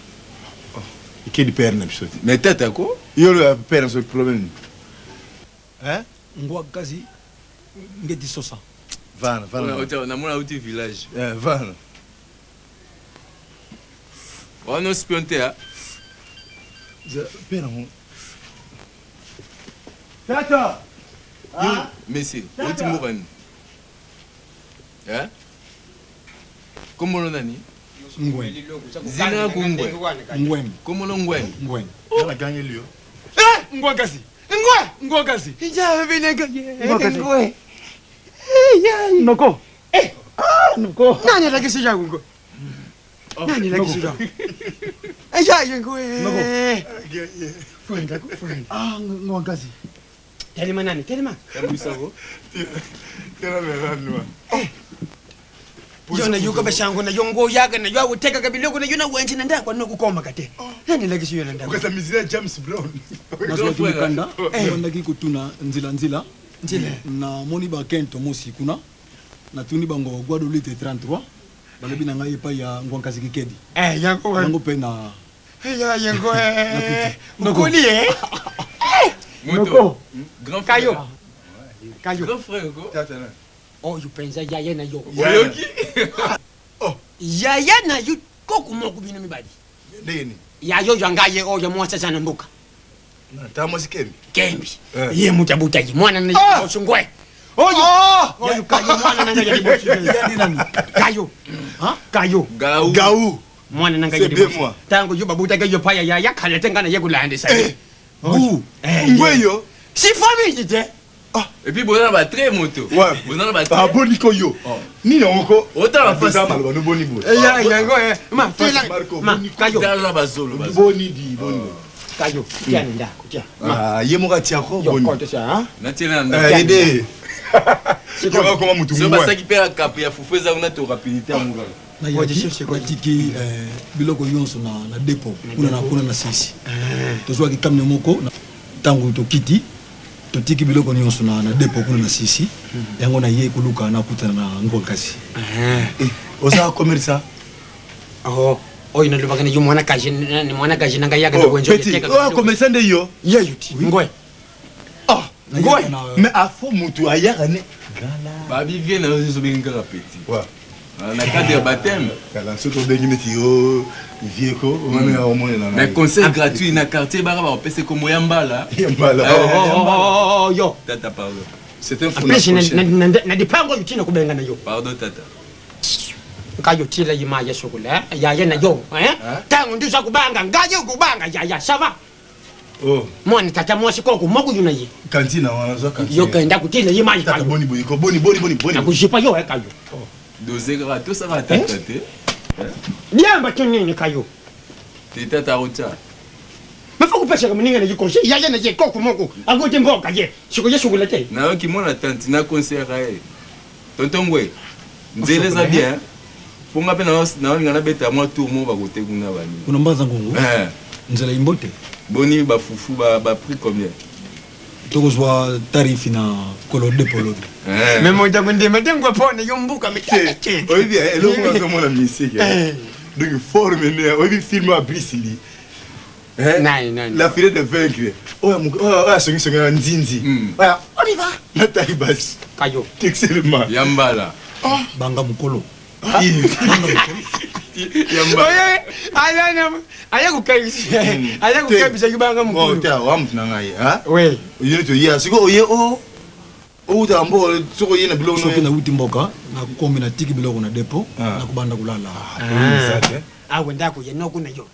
Kikedi père na biso te. Mais tata ko? Yo le père na so problème. Hein? Ngwankazi ngeti sosa. Vana, vana. Namona auti village. Eh, vana. Wana spion te ah. Père ngo. Tata. Ah? Monsieur, auti mboka nini? Hein? Kombono nani? Ngwen. Zina ku ngwen. Ngwen. Kombono ngwen. Ngwen. Ngwen gangeli yo. Eh, ngwankazi. Ngwe, ngwankazi. Ija binega. Ngwe. Noko. Eh. Ah, noko. Nani alakisi yangu ngo? Nani alakisi yangu? Eja yengo. Noko. Fuenda, fuenda. Ah, ngwankazi. Telema nani? Telema. Yambisako. Tena meranwa. Yona yuka bashango na yongo yaga na yawo teka kabiloko na yona wenchi na ndakwa nokukoma kate. Nani lakisi yona ndakwa? Ukasa mizila James Brown. Nazwaki mikanda, nabandaki kotuna nzela nzela. Nzela. Namoni bakento mosi kuna. Natuni bango Guadalupe 33. Balobi na ngai epai ya ngwankazi Kikedi. Eh, yango yango mpe na Ya yengo eh. Ukoli eh. Moto. Grand frère. Kayo. Kayo. Grand frère ko. Tata na. Oyo mpenza yaya na yo. Oyoki? Yaya na yo koko moko bino mibali. Ndenge nini? Yayo ya ngai oyo mwasi aza na mboka. Ta mwasi kembi. Kembi. Ye mutu abutaki mwana na liboso ngwe. Oyo. Oyo kayo mwana na ngai ya liboso. Yandi nani? Kayo. Kayo. Gau. Gau. Mwana na ngai ya C'est bien liboso. moi. Tango yo babutaki yo paya yaya kala te ngai na ye kolandisa ye. Bu. Ngwe yo. Si famille te. Et puis boza na ba trait moto. Ouais. Boza na ba trait. Ah boni ko yo. Nini yango ko? Otala ba face. Maloba no boni boye. Ya yango eh. Ma tela. Marco, Ma boni ko. kayo. Tala bazolo bazolo. Boni di boni. Kayo. Tia na ndako tia. Ah ye moko atia ko Yo boni. konte sa hein. Natiela na ndako. Eh ede. Yo koma mutu So ngwe. basaki mpe ya kapu ya fufu eza kuna to rapidité yango kaka. Nayaki natiki biloko nyonso na depo kuna na kuna na sisi. Tozwaki camion moko ntango tokiti totiki biloko nyonso na depo kuna na sisi. Yango na ye koluka nakutana na ngwankazi. Oza commerçant. Oh, oyo nalobaka na yo mwana kaje ni mwana kaje na ngai yaka na Oh, wenzo petit. Oh, commerçant nde yo. Ye yuti. Ngwe. Ah, Ngwe. Mais afo mutu ayaka ne. Babi vie na yo ezobengi kaka petit. Ouais. Na cadre ya baptême. Kala soki obengi neti yo vie ko omona omonela Mais conseil gratuit na quartier baka bakopesa kombo ya mbala. Ya mbala. Oh, yo. Tata pardon. C'est un En plus na dipango yuti na kubenga na yo. Pardon tata. Kayo tila yima ya sokula yaya na yo eh. Tango nduza kubanga ngayo kubanga yaya ça va. Oh. Mwana tata mwasi koko moko yuna ye. Kantina wana za kantina. Yo kenda kutila yima Tata kayo. boni boye ko boni boni boni boni. Nakujipa yo eh kayo. Dose kaka tosaka tata te. Diamba tunini kayo. Te tata akotia. Mafo kupesha kama ninga na yikoshi yaya na ye koko moko. Agote mboka ye. Siko ye sokula te. Nayoki mwana tanti na conseil ye. Tonton Ngwe. Nzela eza bien. Mpo nga mpe naolinga nabeta mwa tour moko bakote kuna bani. Kuna mbanza ngongo. Nzela imbote. Boni bafufu ba prix combien? Tokozwa tarifi na kolo depo lobi. Mais moto akondima te ngwe mpona yo mbuka Oyebi eloko nazomona misike. Donc forme ne oyebi film ya Bruce Lee. Eh? Nani, nani? La filet de vaincre. Oyo oyo asongisongi na nzinzi. Oya, on y va. Natali basi. Kayo. Excellent. Yambala. Banga mokolo. Aza kokebisaki banga mokolo. Te, wa mutu na ngai, hein? Oui. Oye toye, sikoyo oye o outaka mboka soki oye na biloko Soki nauti mboka, nakomi, natiki biloko na dépôt, nakobanda kolala. Awa ndako ya noko na yo.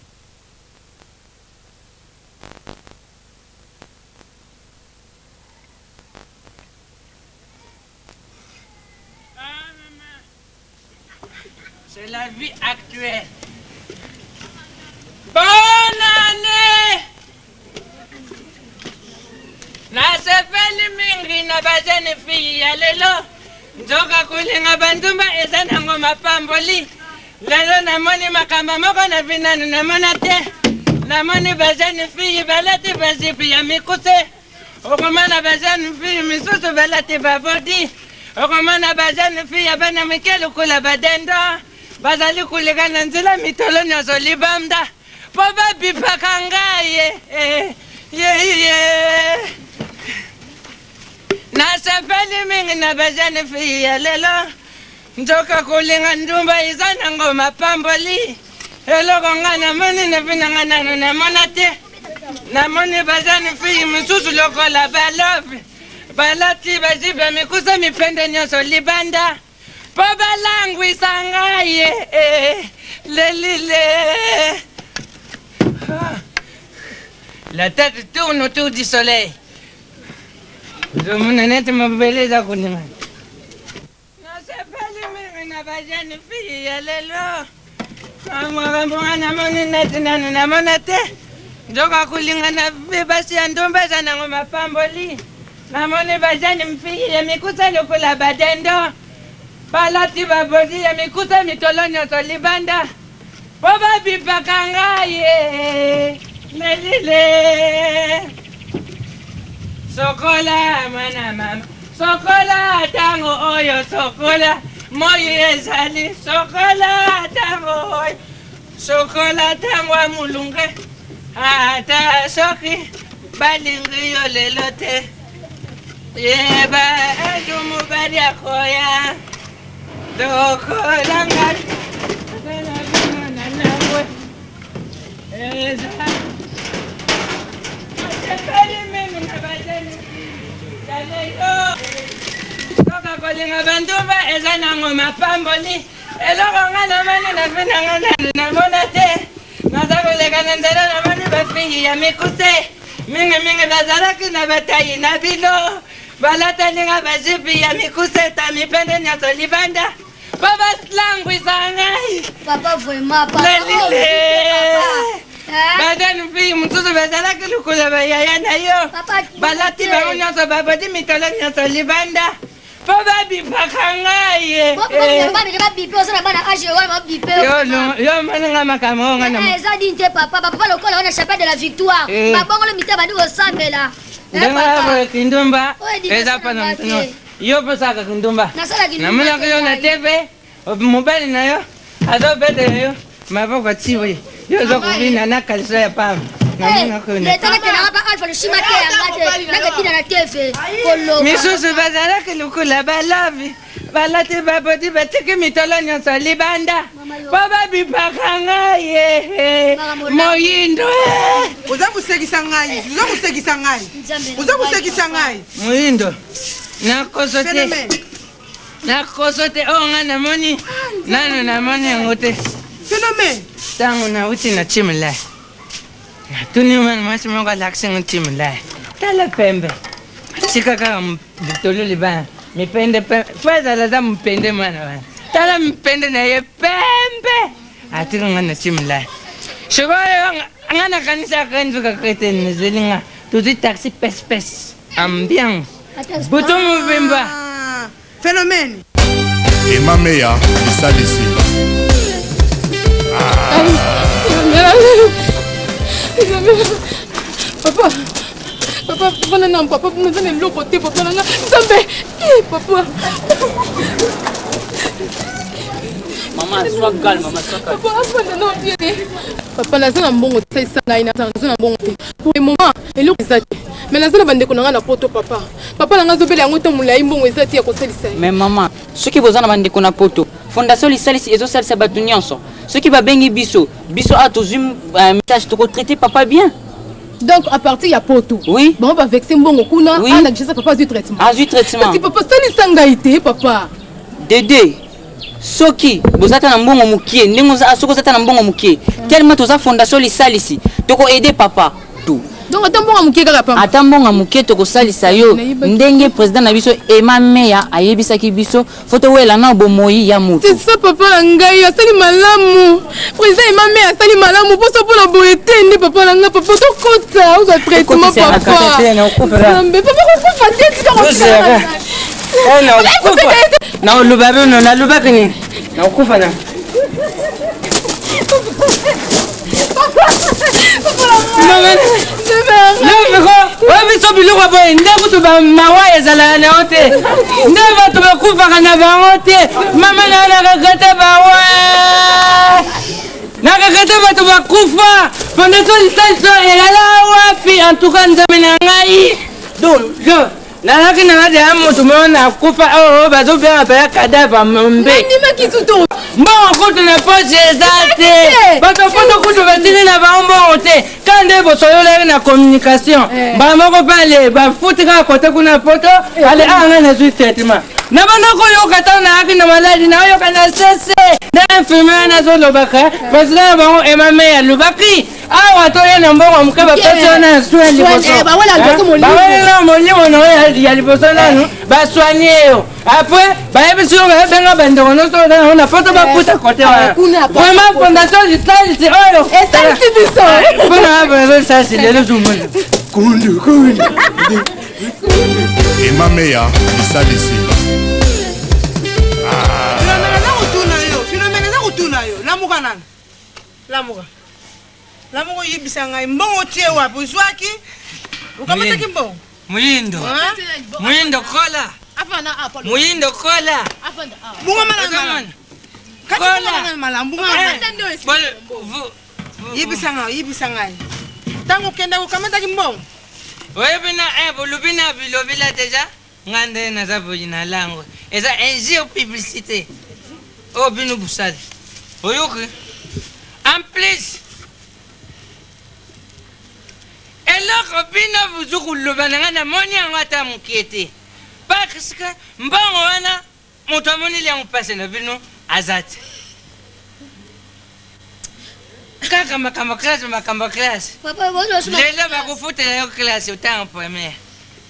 C'est la vie actuelle. Bonne année! Nasepeli mingi na bajeune fille ya lelo. Nzoka kolinga bandumba eza nango mapamboli. Lelo namoni makambo moko na vie nanu namona te. Namoni bajeune fille balati bazipi ya mikuse. Okomona bajeune fille misusu balati babodi. Okomona bajeune fille ya bana mike lokola badendo. Bazali koleka na nzela mitolo nyonso libanda mpo babipaka ngai ye ye ye. Nasepeli mingi na bajeune fille ya lelo. Nzoka kolinga ndumba eza nango mapamboli. Eloko nga namoni na vie na nga nanu namona te. Namoni bajeune fille misusu lokola balobe balati bajipe ya mikuse mipende nyonso libanda mpo balangwisa ngai ye lelile. La tête tourne autour du soleil. Ozomona neti mabele eza koningana. Nasepeli mingi na bajeune fille ya lelo. Makambo nga namoni neti nanu namona te. Nzoka kolinga na basi ya ndumba eza nango mapamboli. Namoni bajeune fille ya mikuse lokola badendo. Balati babodi ya mikuse mitolo nyonso libanda. Mpo babipaka ngai melile. Sokola mwana mama, sokola ntango oyo, sokola moi ezali, sokola ntango oyo, sokola ntango ya molunge. Ata soki balingi yo lelo te, yeba edu mobali akoya lokola ngai. Eza nasepeli mingi na bajeni ya lelo. Soka kolinga bandumba eza nango mapamboli. Eloko nga namoni na vie na nga nanu namona te. Naza koleka na nzela namoni bafille ya mikuse mingimingi bazalaki na batayi na bino. Balatali nga bajipi ya mikuse ta mipende nyonso libanda mpo baslangwisa ngai. Papa vraiment papa. Lelile. Oh, Bajeune fille mosusu bazalaki lokola bayaya na yo. Balati bango nyonso babodi mitolo nyonso libanda mpo babipaka ngai. Babipe oza na bana age wana babipe. Yo omoni nga makambo oyo nga na Eza dini te papa, bapapa lokola wana chapelle de la victoire. Eh. Babongolo mitema bandi kosambela. Eh, ndenge papa. boye kindumba Oyo education eza mpona na moto te. nyonso. Yo mpo osalaka kindumba. Nasalaka kindumba Namonaki te, yo na ngai. TV, mobali na yo azobetela yo maboko ti boye. Yo oza kobina na kaliso ya pamba. Namonaki yo na Leta nakendaka pa Alpha Lushima te yanga te. Nakebina na TV koloba. Misusu bazalaki lokola balavi balati babodi batiki mitolo nyonso libanda mpo babipaka ngai ye moyindo. Oza kosekisa ngai, oza kosekisa ngai, oza kosekisa ngai. Moyindo nakoso te, Phénomène. nakoso te oyo ngai namoni nanu namoni yango te. Phénomène. Ntango nauti na chimilai, natuni mwana mwasi moko alakisi ngo chimilai, tala pembe tika kaka litolo libanda mipende pembe fo ezala aza mopende mwana wana, tala mipende na ye pembe atika nga na chimilai. Sikoyo nga nakanisaka nzoka krete nazeli nga tozwi taxi pespes ambiance butu mobimba. Phénomène. Emma Meya, lisalisi. Papa, papa, papa na papa, naza na eloko te papa na nga. Nzambe, eh, papa. Mama. Maman, sois calme, maman, sois calme. Papa, afanda na bien te. Papa, naza na mbongo te, salisa ngai, naza na mbongo te. Pour le moment, eloko eza te. Mais naza na bandeko na ngai na poto, papa. Papa na ngai azobela yango ntango molai, mbongo eza te ya kosalisa ye. Mais maman, soki boza na bandeko na poto, fondation lisalisi ezosalisa bato nyonso. Soki babengi biso, biso awa tozwi euh, message tokotraite papa bien. Donc à partir ya poto. Oui. Bango ba vexer mbongo kuna, Oui. ah na Kinshasa papa azwi traitement. Azwi traitement. Kasi papa salisa ngai te, papa. Dede, soki boza ata na mbongo mokie ndenge oza soki oza ata na mbongo mokie tellement toza fondation lisalisi toko aider papa tout donc ata mbongo mokie kaka pamba ata mbongo mokie tokosalisa yo ndenge président na biso Emma Meya ayebisaki biso fo towela na bomoi ya moto c'est ça papa na ngai asali malamu président Emma Meya asali malamu mposo mpona boye te nde papa na ngai papa tokota ozwa traitement papa nzambe papa kokufa te tika kotikala nakokufa nakoloba bino nalobaki nini nakokufa na oyo biso biloko boye nde kutu bamawa ezalaka na yo te nde bato bakufaka na bango te mama na yo naregrete bawa naregrete bato bakufa fondation lisalso elala wapi antuka nzambe na ngai donc Nazalaki na nga deya moto moko nakufa oyo oh, bazobenga mpenza cadavre mombe. Nandimaki sutu. Mbongo kutu na poche eza te. Bato poto kutu batindi na bango mbongo te. Kaka nde bosololaki na communication. Eh. Mbala moko mpe ale bafuti kaka kote kuna poto. Eh. Ale awa ngai nazwi traitement. Na banda koyoka ntango nayaki na maladi nayoka na sese na infirmiere nazolobaka Eh. president na bango emame alobaki awa toye na mbongo moke bapesi yo na soin liboso bawelela molimo na yo ya liboso nanu basoigne yo après bayebisi yo babenga bandeko nyonso oza nango na poto baputa kote wana vraiment fondation lisalisi oyo esalisi biso mpona fondation lisalisi lelo zomona kundu kundu emameya lisalisi Filomena naza kotuna yo Filomena naza kotuna yo lamuka nanu Lamuka. Lamuka oyebisa ngai mbongo otie wapi ozwaki? Okamataki mbongo? Muyindo. Muyindo kola. Muyindo kola. Bunga malamu. Kola. Malamu bunga malamu. Yebisa ngai, yebisa ngai. Tango okenda okamataki mbongo? Oyebi na eh bolobi na bilobila deja nga nde naza boye na lango eza injure publicité oyo bino bosali oyoki en plus eloko bino bozo koloba na ngai namoni yango ata mokie te parce que mbongo wana moto amoneli yango mpasi na bino aza te kaka makambo classe makambo classe lelo bakofutela yo classe otanga première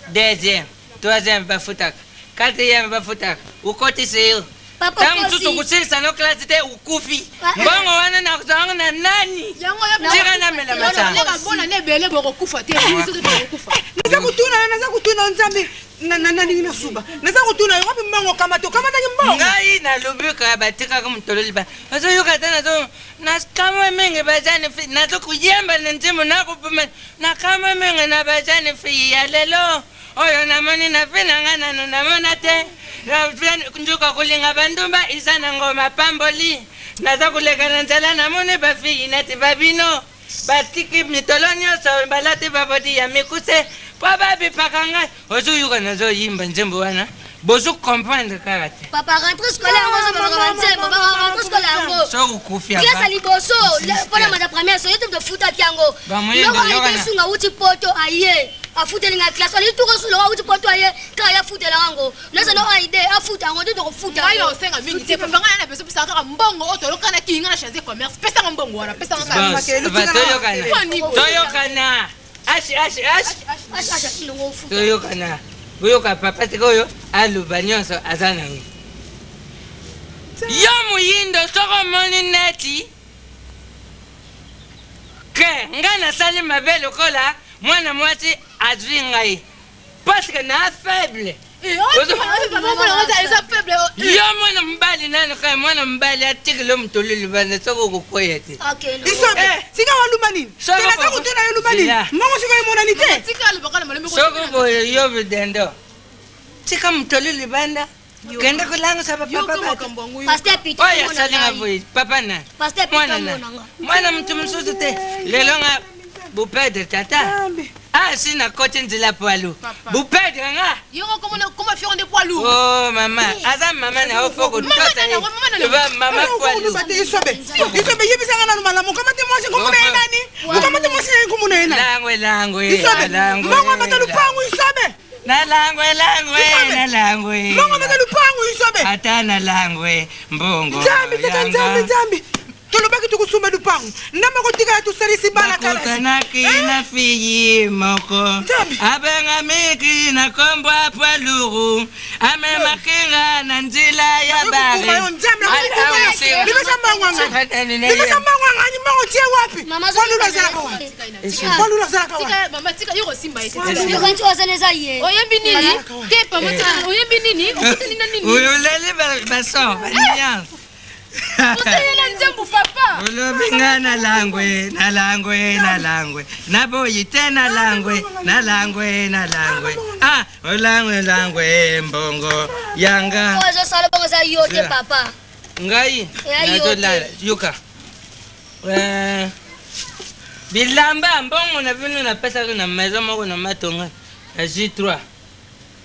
deuxième troisième bafutaka quatrième bafutaka okotisi yo ntango mosusu okosilisa no classe te okufi mbongo wana nakozwango na nani tika namela masanga naza kotuna yo naza kotuna yo nzambe nalingi nasuba naza kotuna yo wapi mbongo okamata okamataki mbongo ngai nalobi kaka batikaka motolo liba ozoyoka te nazo nakamwe mingi bajane fi nazo koyemba na nzembo nakobima nakamwe mingi na bajane fi ya lelo oyo namoni na fi na ngai nanu namona te njuka kolinga bandumba eza na ngoma pamboli naza koleka na nzela namoni bafiyi neti babino batiki mitolo nyonso balati babodi ya mikuse mpo babipaka ngai ozoyoka nazoyimba nzembo wana bozo comprendre kaka te papa rentrée scolaire yango ozobaka banzembo baka rentrée scolaire yango soki okufi classe ya liboso mpona mata première so yo te tofutaki yango loko aite esunga awuti poto aye afuteli nga classe olingi tuka osu loko awuti poto aye kaka ye afutela yango naza no aide afuta yango nde tokofuta ngai na osenga mingi te papa ngai na besoin pesaka kaka mbongo oyo tolokanaki ngai na change commerce pesaka mbongo wana pesaka kaka toyokana h h h toyokana boyoka papa sikoyo aloba nyonso aza nango yo moyindo soko omoni neti ke ngai nasali mabe lokola mwana mwasi azwi ngai parce que na faible Eh, yo mwana mobali nanu kaka mwana mobali atikelo motolo libanda soki okokweya te eh, sika waluma nini naza kotuna yo luma nini mbongo sikoyo emonani te soki boye yo bidendo tika motolo libanda. Kende kolangisa Yoka bapapa. makambo yango, yoka. Pasteur Peter, Oyo mona asalinga ngai. boye papa na Pasteur Peter, mwana na mona nga. mwana motu mosusu te lelo nga bopedre tata asi nakoti nzela poilu bopedre nga Yoko komona koma fier nde poids lourd. o mama aza mama na yo fo kotosa ye Ba mama poilu Oloba te isobe isobe yebisanga nanu malamu okamate mwasi nkombo na ye nani okamate mwasi na ye nkombo na ye nani langwe langwe isobe langwe mbongo amata lupangu isobe nalangwe langwe Isobe. nalangwe mbongo amata lupangu isobe ata nalangwe mbongo nzambi tata yanga. nzambi nzambi tolobaki tokusumba lupangu ndambo kotikala tosalisi bana kalasi bakutanaki na fiyi moko abengamiki na kombo ya poids lourd amemaki nga na nzela ya Nakokuma yo, nzambe, nakokuma yo. Libesa mbongo anga. Libesa mbongo anga, ani mbongo tie wapi Poids azalaka wapi Poids azalaka wapi Tika mama tika yo kosimba ye te. Yoka nti ozali eza ye. Oyembi nini? Te pama tika oyembi nini? Okutani na nini? oleli bason baniance Osalela nzembo papa. olobi nga nalangwe nalangwe nalangwe naboyi te nalangwe nalangwe nalangwe ah olangwe langwe mbongo yanga Oyo ezosala bongo eza yo te papa. Ngai Eya yo nazolala te. yoka bilamba mbongo na bino napesaki na maison moko na matonga na j3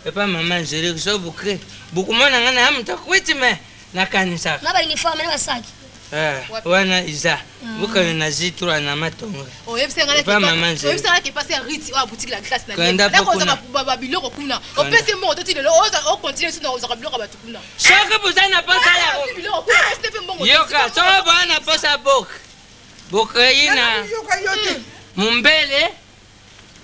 epa mama Angélique so bokre bokomona ngai na moto akwiti me nakanisaka Na ba uniforme na basaki. Wana eza bokende na j3 na matonga Epa mama Angélique. Oyebisa ngai ke pasi ya riti oyo abutiki la glace na Kenda po kuna. babiloko kuna Kenda. opesi mbongo toti lelo ocontinue so na ozwaka biloko ya bato kuna Soki boza na posa ya Ah, biloko kuna opesi te mpe mbongo te. yoka soki boza na posa boke bokei na mumbele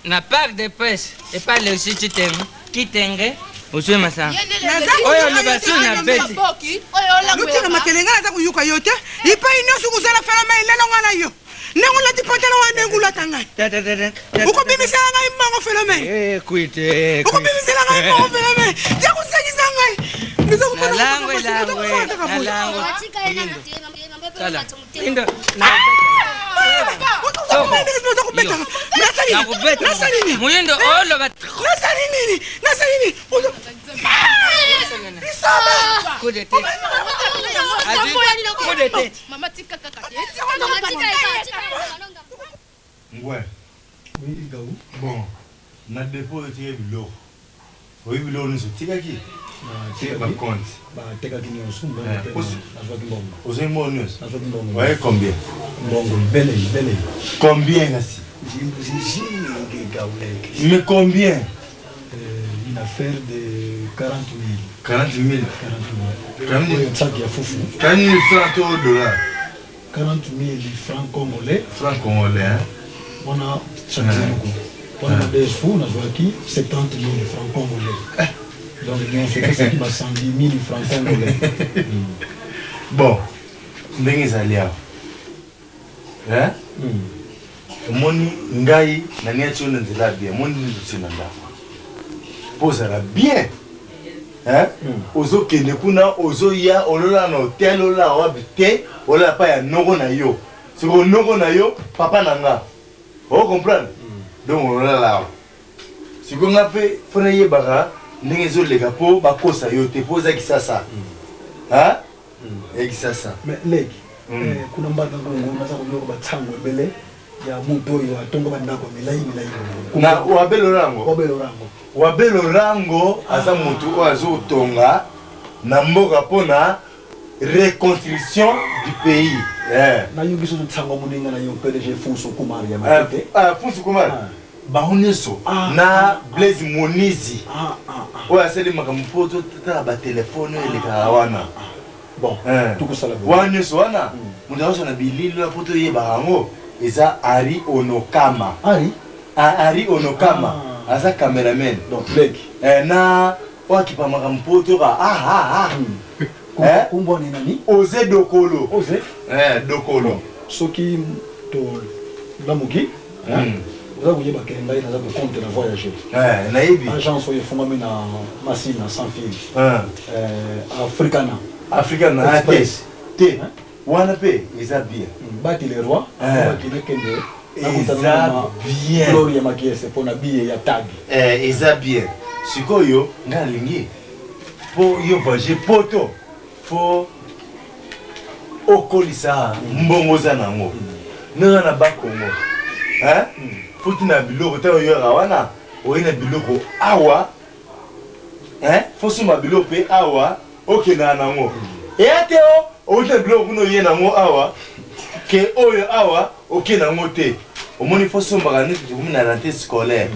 na parc de presse epa lesi kitenge kitenge ozwi masanga oyo oloba su na beti lutika makele ngai naza koyoka yo te epai nyonso kozala felome lelo ngai na yo ndenge olati pantalo wana ndenge olata ngai okobimisela ngai mbongo felome okobimisela ngai mbongo felome tia kosakisa ngai Nalangwe, langwe, nalangwe. Tala, indo, nasali Muyindo oloba nasali nini nasali nini Coup de tête. Azwi coup de tête. Mama tika kaka te. Mama tika ye, tika Ngwe. Oui, Gaou. Bon, na dépôt otiki biloko. Oyi biloko nyonso otikaki? Otiki bacompte. Batekaki nyonso mbongo Eh, mpe nazwaki mbongo. Ozwi mbongo nyonso? Nazwaki mbongo. Oye combien? Mbongo ebele ebele. Combien kasi? J'ai Gaoulek. Mais combien? Une affaire de 40 000. 40 000. 40 000. 40 000. Oyo ntsaki ya fufu. 40 000 francs to dollar? 40 000 francs congolais. Francs congolais, hein? Wana chaque moko. Wana madesu nazwaki 70 000 francs congolais. Donc nyonso epesaki ba 110 000 francs congolais. Bon, ndenge ezali awa. Hein? Omoni ngai naniati yo na nzela ya bien, omoni nini otie na ndako. Mpo ozala bien. Hein? Ozokende kuna ozoya olola na hotel olala wapi te olala pa ya noko na yo siko noko na yo papa na nga ocomprendre donc olala awa sikoyo nga mpe fo nayebaka ndenge ezoleka mpo bakosa yo te mpo oza kisasa Hein? ya kisasa Mais leki kuna mbaka kongo naza koyoka batsango ebele ya moto oyo atonga bandako milai milai. Na Wabelo Rango. Wabelo Rango. Wabelo Rango aza motu oyo azotonga na mboka mpona reconstruction du pays. Eh. Nayoki soso nsango moninga na yo PDG Funso Kumar ya Matete. Funso Kumar. Bango nyonso na Blaise Monizi oyo asali makambo mpo totala batelefone oyo elekaka wana. Bon, tokosala boye. Wana nyonso wana moto azosala na bilili wana mpo toyebaka yango eza Ari Onokama. Ari? Ari Onokama aza cameraman. Donc leki. Na oyo akipa makambo mpo toka Kombo wana nani? Oze Dokolo. Oze? Dokolo. Soki tolamuki oza koyeba ke ngai naza kocompte na voyage. Nayebi. Agence oyo efungwami na Masina sans fil. Africana. Africana te. Express. Te. Wana mpe eza bien. Bati le roi. Bakende kende. Eza bien. Gloria Makiese mpona biye ya tag. Eza bien. Sikoyo ngai nalingi Mpo yo voyage poto fo okolisa mbongo oza nango ndenge na bakongo futi na biloko ntango oyaka wana oye na biloko awa fosomba biloko mpe awa okendaka nango eya te o outi na biloko kuna oye nango awa ke oyo awa oke nango te omoni fosombaka neti tokomi na rentrée scolaire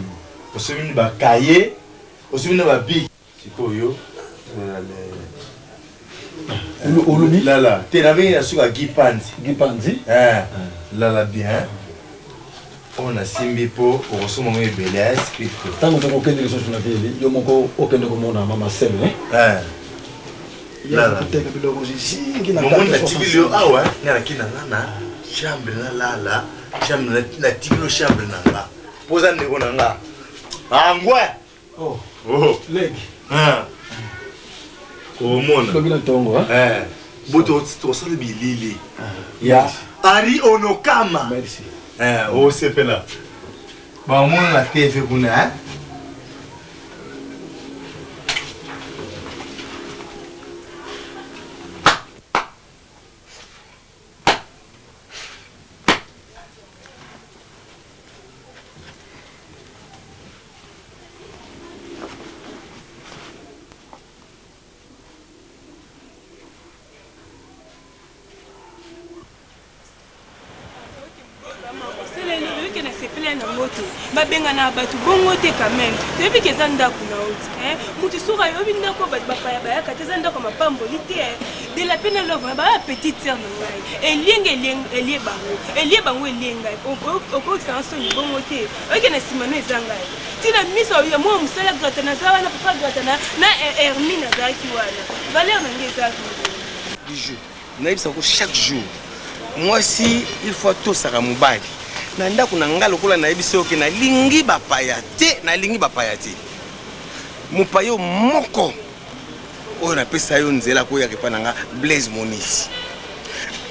osombi bakaye osombi na babiki sikoyo olobi lala te nabengi na suka gi panzi gi panzi eh, lala bien oyo nasimbi mpo okosomba ngo ebele ya script ntango tokokende lisusu na ville yo moko okende komona mama sele eh. lala koteka biloko zizingi na momoni natikili yo awa nga naki na nga na chambre nalala chambre natikili yo chambre na nga mpo oza ndeko na nga angwe Oh. Oh. Leki. Ah. Omona. Lobi na tongo, hein? Eh. Boto tosala bilili. Ya Ari Onokama. Merci. Eh, osepela. Bamona na TV kuna, hein? Oyoki nasepela nango te babengana bato bongo te quand même toyebi ke eza ndako na yo ti motu soki ayobi ndako oyo bato bapaya bayaka te eza ndako ya mapamboli te de la peine love baya petite sœur na ngai elienge elie bango elie bango elie ngai okokisa nga soni bongo te oyoki na nsima no eza ngai ntina miso ya mwa mosala grata naza wana papa grata na hermine azalaki wana valeur na ngai eza bijou nayebisaka ko chaque jour mwasi il faut atosaka mobali na ndako na ngai lokola nayebisi yo ke nalingi bapaya te nalingi bapaya te mopaya oyo moko oyo napesa yo nzela koyaka epai na nga blaise monisi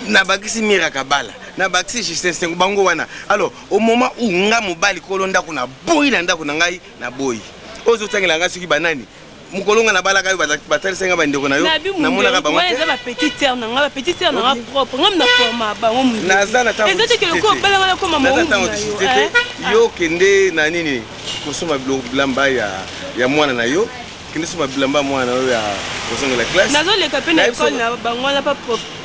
nabakisi mira kabala nabakisi justin sengo bango wana alors au moment où nga mobali kolo ndako naboyi na ndako na ngai naboyi oyo ozotangela ngai soki banani mokolo nga nabalaka yo batalisaki nga bandeko na yo namonaka bango te eza ba petite sœur na nga ba petite sœur na nga propre nga na forma bango naza na ntango eza te ke lokola obalanga na koma naza ntango discute te yo kende na nini kosomba bilamba ya mwana na yo kende soma bilamba mwana na yo ya kozongela classe nazoleka mpe na ekole na bango wana pa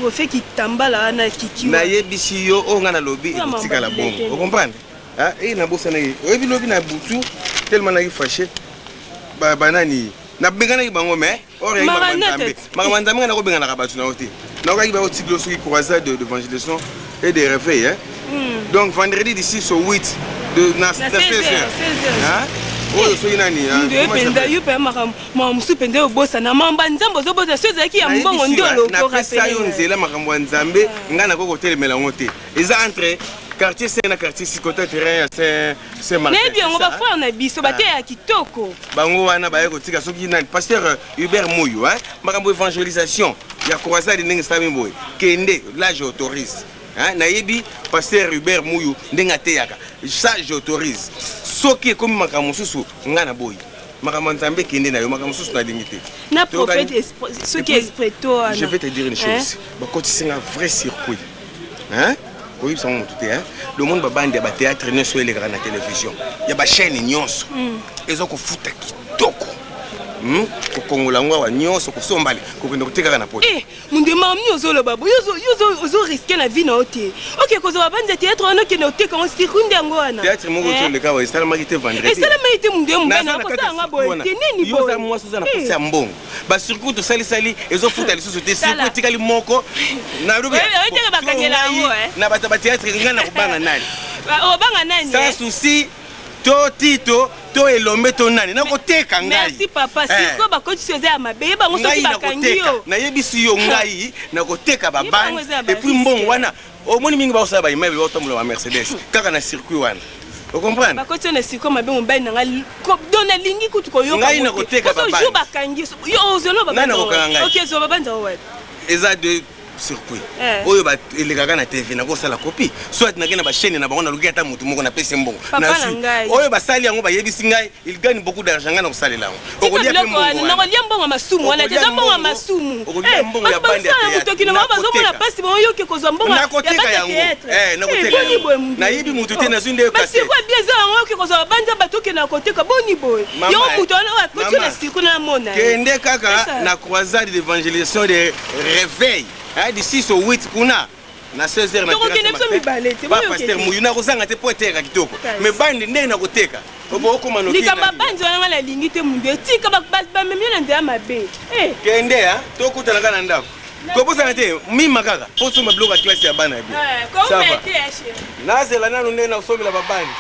profe kitambala wana kiki nayebisi yo oyo ngai nalobi ekotikala bongo ocomprendre e nabosanaki oyebi lobi na butu tellement naki fache banani nabenganaki bango mais or yaki makambo ya nzambe makambo ya nzambe ngai nakobenganaka bato na yo te nakokaki bango tikilo soki croisade d'évangélisation et de réveil hein? Mm. Donc vendredi du 6 au 8 de na, na 16 heures. Hein? oyo soki nani nde mpenza yo mpe makambo mosusu mpenza obosana mamba nzambe ozobosana so ezalaki ya mbongo nde olokopesa yo nzela makambo ya nzambe ngai nakoki kotelemela yango te eza entre quartier saint na quartier sikota terrain ya saint saint martin nayebi yango bafrère na biso bateya ya kitoko bango wana baye kotika soki nani pasteur hubert moyo makambo évangélisation ya croisade ndenge esalami boye kende là j'autorise Hein, nayebi pasteur Hubert Muyu ndenge ateyaka ça j'autorise soki ekomi makambo mosusu ngai naboyi makambo ya nzambe ekende na yo makambo mosusu nalingi te na prophète soki esprit to wana je vais te dire une chose bakotisi nga vrai circuit hein koyebisa ngo motu te hein le monde babandi ya bathéâtre nyonso elekaka na télévision ya bachaîne nyonso eza kofuta kitoko kokongola yango awa nyonso kosombale kokende kotekaka na poto eh, mundu makambo nini ozoloba boye yo ozoriske na vie na yo te oke kozwa babandi ya théâtre wana okende oteka yango circuit nde yango wana théâtre moko ozoleka awa esalamaki te vendredi esalamaki te mundu ye mobali na kosala nga boye te nini boye oza mwasi oza na posa ya mbongo bacircuit tosalisali ezofuta lisusu te circuit etikali moko nalobioteke bakangela yango na bato ya bathéâtre ngai nakobanga nani obanga nani sans souci to tito to elombe to nani nakoteka ngai merci papa sikoyo bakotisi eza ya mabe ye bango soki bakangi yo nayebisi yo ngai nakoteka babandi epuis mbongo wana omoni mingi bakosala baimmeuble bakotambola ba mercedes kaka na circuit wana ocomprendre bakoti yo na circuit mabe mobali na ngai don nalingi kutu koyoka ngai nakoteka jour bakangi yo ozolo ngai nakokanga ngai ok zwa babanza wapi eza de circuit Eh. oyo elekaka na tv nakosala copie, soit nake na bachaîne na bango, naluki ata motu moko, napesi mbongo. Papa na Nazwi. ngai. Oyo basali yango, bayebisi ngai il gagne beaucoup d'argent. Ngai nakosalela yango. Tika Okolia mpe biloko mbongo wana. wana. Nakolia mbongo ya masumu wana te. Okolia Eza mbongo ya mbongo. masumu. Okolia Eh, mbongo ya bato bande ya basala théâtre. motoki na bango, bazomona Nakoteka. mpasi, bango yoke kozwa mbongo ya Nakoteka bata yango. théâtre. Eh, nakoteka Eh, boni yango. boye, mundu. Nayibi mutu te, nazwi nde Basirku cassette. ya bien eza yango, oke kozwa babandi ya bato, okende na koteka, boni boye? Mama, Yo eh. moto wana oyo akoti yo na Mama. sirku na amona ye. Kende kaka Esa. na croisade d'évangélisation de réveil, hein, du 6 au 8 kuna na 16 heures na Tokokende terrasse biso matin. mibale te, Ba boyoke pasteur te. Muyu, nakozanga te po eteka kitoko. Kasi. Mais bande ndenge nakoteka, obo okoma noki. Likambo ya bandi wana, nga nalingi te. Mundu etika bamemi yo na nzela mabe. Eh. Kende hein, tokutana kaka na ndako. Kobosana te mima kaka po somba biloko ya classe ya bana ya bien. Eh, Ça va. kouma te ya chéri. Nazela nanu ndenge nakosombela babandi.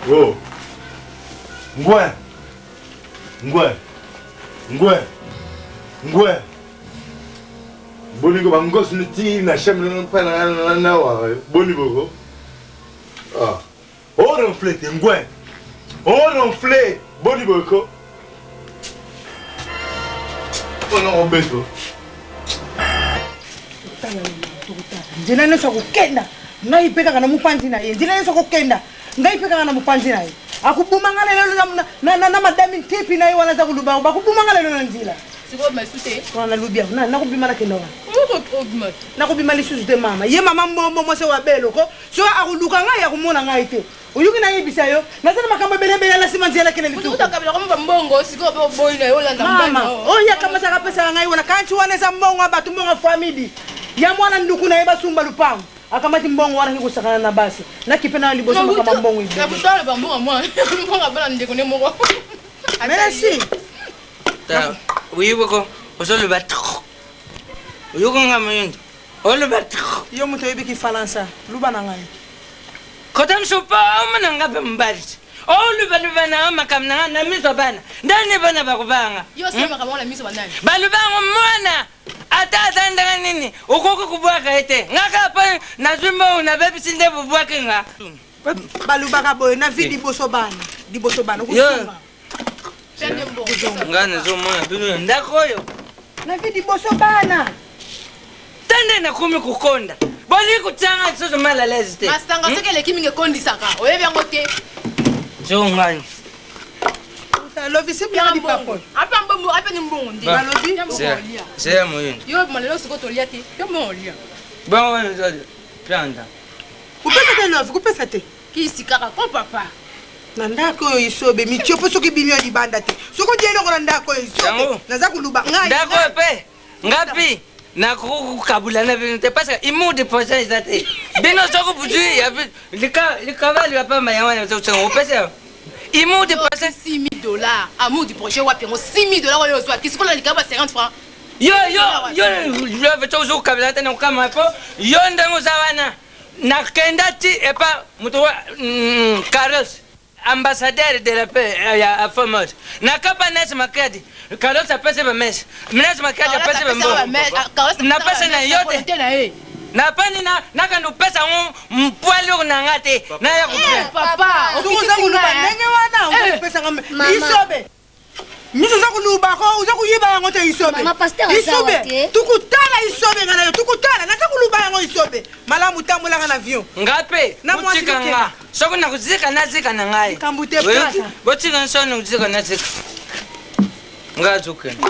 Oh. Ngwe. Ngwe. Ngwe. Ngwe. Bolingo bangosi nti na chambre na mpa na na na wa boni boko. Ah. Oh ronflé te ngwe. Oh ronflé boni boko. Oh non obeto. Nzela nyonso akokenda, ngai mpe kaka na mopanzi na ye. Nzela nyonso akokenda, ngai mpe kaka na mopanzi na ye. Akobuma nga lelo na madami ntipi na ye wana aza koluba, bakobuma nga lelo na nzela. Sikoyo masu te. Wana nalobi yango, nakobima, nakenda wana. Obima te. Nakobima lisusu te, mama. Ye mama mbombo mwasi wa beloko, soki akoluka ngai, akomona ngai te. Oyoki? Nayebisa yo, naza na makambo ebelebele na nsima nzela, kende lisusu. Utakabela komo bambongo sikoyo mpe oboyi na yo olanda. Mama oyo akamataka, apesaka ngai wana kanti wana eza mbongo ya bato, mbongo ya famili ya mwana nduku na ye basumba lupango. Akamati mbongo wana, aki kosakana na basi nakipe na liboso makambo ya mbongo ebele. Nakutala bambongo mwana, mbongo abana ndeko nde moko. Merci. Oyeboko ozoloba trop, oyokonga moyindo oloba trop. Yo moto oyebiki falansa, luba na ngai. Kota mosusu mpo omona nga mpe mobali te, olubaluba na makambo na nga na miso ya bana, ndani bana bakobanga. Yo osala makambo wana miso banani? Baloba yango mwana ata aza ndenge nini, okoki kobwaka ye te. Nga kaka mpo nazwi mbongo nabebisi nde bobwaki nga. Balobaka boye na vi liboso bana, liboso bana kosunga. Nga nazomona bino na ndako oyo. Na vi liboso bana. Te, nde nakomi kokonda, bolingi kotianga lisusu mal à l'aise te. Masanga soki eleki mingi ekondisaka, oyebi yango te. So ngai. Lovisi bianga lipapolo. Ape mbongo, ape ni mbongo nde. Balobi. Seya moyindo. Yo malelo sikoyo tolia te, yo mbongo olia. Bongo wana eza planta. Kopesa te, lovi, kopesa te. Kisi kaka ko papa. Na ndako oyo isobe mitio, mpo soki bimi yo libanda te, soki odie eloko na ndako oyo isobe. Yango. Naza koluba ngai. Ndako oyo mpe ngapi nakokabula na bino te, parce que amour de prochain eza te. Bino soki buzwi ya likabali ya pamba, yango wana opesa amour de prochain. 6000 dollars, amour du prochain wapi yango? 6000 dollars oyo ozwaki sikoyo na likaba 50 francs. Yo yo yo love to ozokabela te na kokama mpo yo ndenge oza wana nakenda ti epa moto wa Carlos ambassadeur de la paix ya Afomos nakapa nasi makadi Carlos apesi bamese nasi makadi apesi bambongo napesa na yo te napani nakanda opesa yango mpwali oyo na nga te naya soki oza koloba ndenge wana okopesanga isobe miso oza koluba ko oza koyiba yango te isobe isobe tukutala isobe nga na yo tukutala naza koluba yango isobe malamu tambolaka na avion nga mpe botika nga soki nakozika nazika na ngai botika nso nakozika nazika nga azokende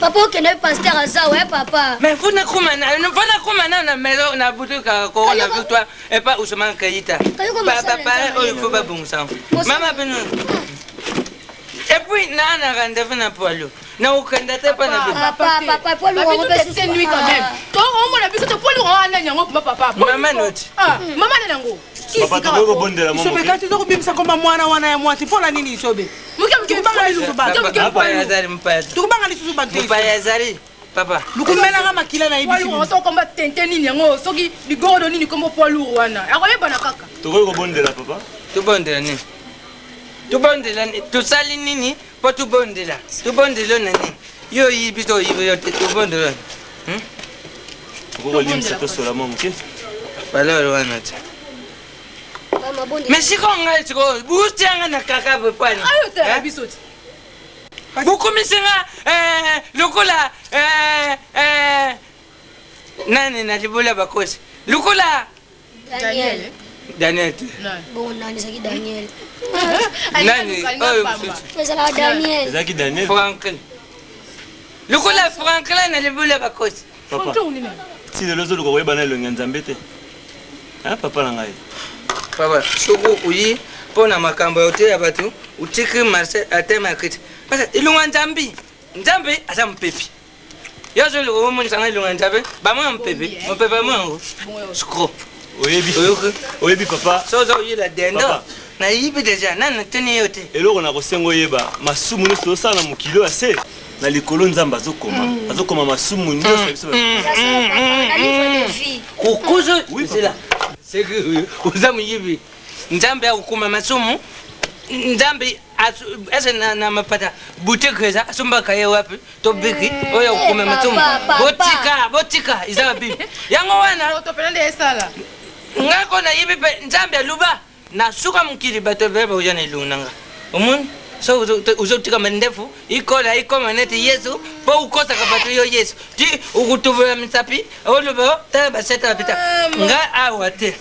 Papa okende pasteur aza we papa. Mais faut nakoma na faut nakoma na na maison na boutique ko na victoire et pas Ousmane Keita. Papa papa oyo faut babongisa. Mama bino. Et puis na na rendez-vous na poilo. Na okenda te pa na bino. Papa papa poilo on peut se nuit quand même. To omona biso to poilo wana nyango papa papa. Mama noti. Ah mama na nango. Papa tokoki kobondela mwa isobe kasi oza kobimisa komba mwana wana ya mwasi mpo na nini isobe tokobanga lisusu bato lisusu bato mopaya azali papa lukumelanga makila na yebisokomba tente nini yango soki ligorodo nini kombo poids lourd wana akoyebana kaka tokoki kobondela papa tobondela nini tobondela tosali nini mpo tobondela tobondela na nini yo oyibi to oyibi yo te tobondela okoki kolimisa tosola mwa moke valeur wana te mais sikoyo ngai sikoyo butia ngai na kaka bopani bokomisi nga lokola nani na libola bakosi lokola Daniel. Daniel te. Bon, nani ezalaki Daniel. Nani oyo mosusu? Ezalaka Daniel. Ezalaki Daniel. Franklin. Lokola Franklin na libula bakosi. Papa. Ti lelo ozoluka koyeba na elongi ya Nzambe te. Hein, papa na ngai. Papa, soki oyi mpo na makambo ya oteya bato otiki marse atema kiti. Parce que elonga Nzambe, Nzambe aza mopepi. Yo ozoluka omonisa ngai elonga Nzambe, bamona mopepe, mopepe amona yango. Scro. Oyebi. Oyebi papa. So oza oyela dendo. Nayibi deja nani natuni yo te. Eloko na kosenga oyeba masumu nyonso osala na mokili oyo ya se na likolo Nzambe azokoma azokoma masumu nyonso ya biso. Kokuzu zela. Seki oza moyibi. Nzambe akokoma masumu. Nzambe ese na mapata boutique eza asombaka ye wapi to biki oyo akokoma masumu. Botika botika eza bible. Yango wana ngai ko nayibi mpe Nzambe aluba na suka mokili bato ebele bakoya na elongi na nga omoni so ozotika mandefu ikola ikoma neti yesu mpo okosaka bato yo yesu ti okotobola misapi oloba tala basete bapita nga awa te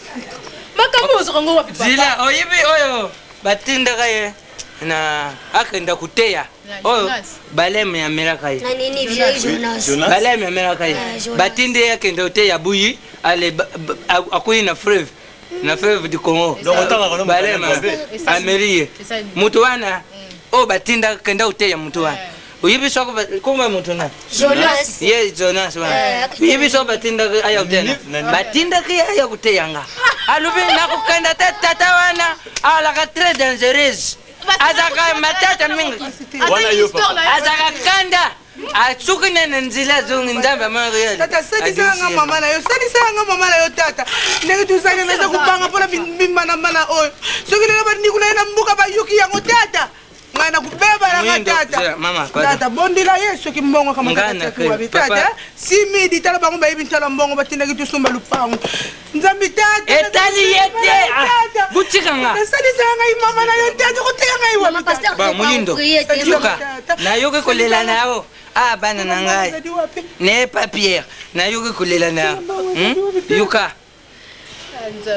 makambo ozoka ngo wapi zila oyebi oyo batindaka ye na akenda koteya oyo baleme amelaka ye baleme amelaka ye batindi ye akenda koteya buyi ale akwei na fleuve na fleuve du Congo balema ameli ye moto wana oyo batinda kenda koteya moto wana oyebi soko komba moto na ye Jonas wana oyebi soko batindaki aya koteya batindaki aya koteya nga alobi nakokenda te tata wana alaka très dangereuse azalaka matata mingi azalaka kanda asuki nene nzela azongi nzambe amonatata salisa yanga mama na yo salisa yanga mama na yo tata ndenge tozali naza kobanga mpona bimanamana oyo soki lelo bandiko na ye na mboka bayoki yango tata ngai nakobeba nanga tata tata bondela ye soki mbongo kamataabi tata simidi tala bango bayebi ntala mbongo batindaki tosomba lupango nzambe tata etali ye te butika nga salisa ngai mama na yo tata koteya ngai wapi moyindo yoka nayoki kolela na yo a bana na ngai naye pa pierre nayoki kolela na yo yoka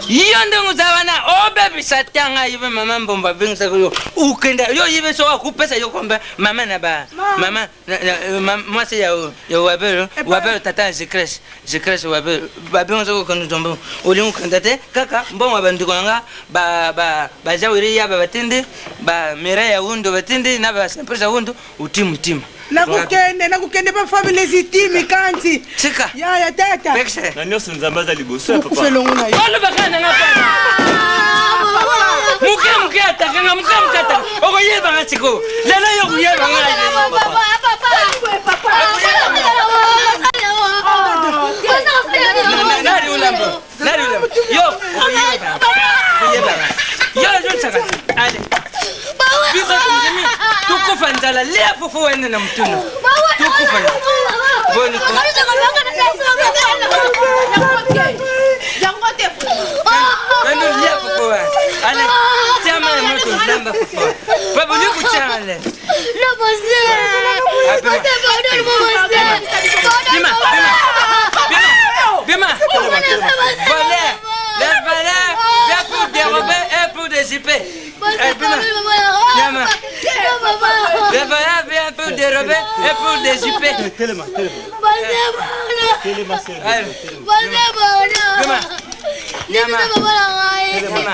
yo ndenge oza wana obebisa ta ngai yibe mama mbombo abengisaka yo okenda yo yibe soki akopesa yo kombe mama na ba mama mwasi ya wabelo wabelo tata ya jecres jecres wabelo babengisaka okende zombo olingi okenda te kaka mbongo ya bandeko na nga bajawiri yaba batindi bamira ya wundu batindi na basemprese ya wundu uti mutima nakokende nakokende pa famille ezitimi kanti tika yaya tata na nyonso nzambe aza liboso ya papa elongo na yo olobaka nanga moke moke atakanga moke moke ataka okoyebanga sikoyo lelo yo koyebanga. nzala lia fufu wende na mutuna tukufa boni kendo lia fufu wana ale tia mai ya moto lamba fufu wana papa olie kotia ale Bima, bima, bima, voleur, les voleurs viennent pour dérober et pour déchiper. Eh, bima, nyama. Les voleurs viennent pour dérober et pour déchiper. Telema, telema. Telema, Bima, nyama.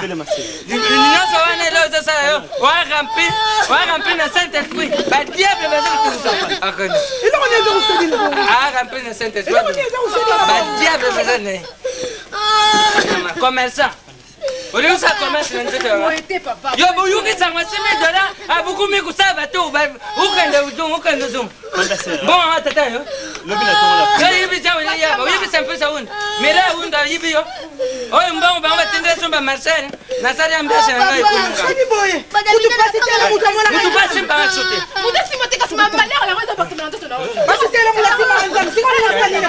Telema, nyonso wana elo ozosala yo oarempli oarempli na saint esprit badiable eloko nini eza kosalila arempli na saint esprit badiable baza na ye commerçant olingi osala commerce na nzoto yanga yo boyukisanga 6000 dollar abukumi kosala bato okende ozonga okende ozonga mbongo nga tata yo yo yebisa yaba oyebisa mpesa wunda mira wunda oyibi yo oyo mbongo bango batindela somba marcel nasali ya mbese na ngai soni boye kutu pasi tele moto amonaka mutu pasi mbanga so te moto asima te kasi malere yango eza bakima na nzoto na yo pasi tele moto asima na nzambe sikoyo nasala nini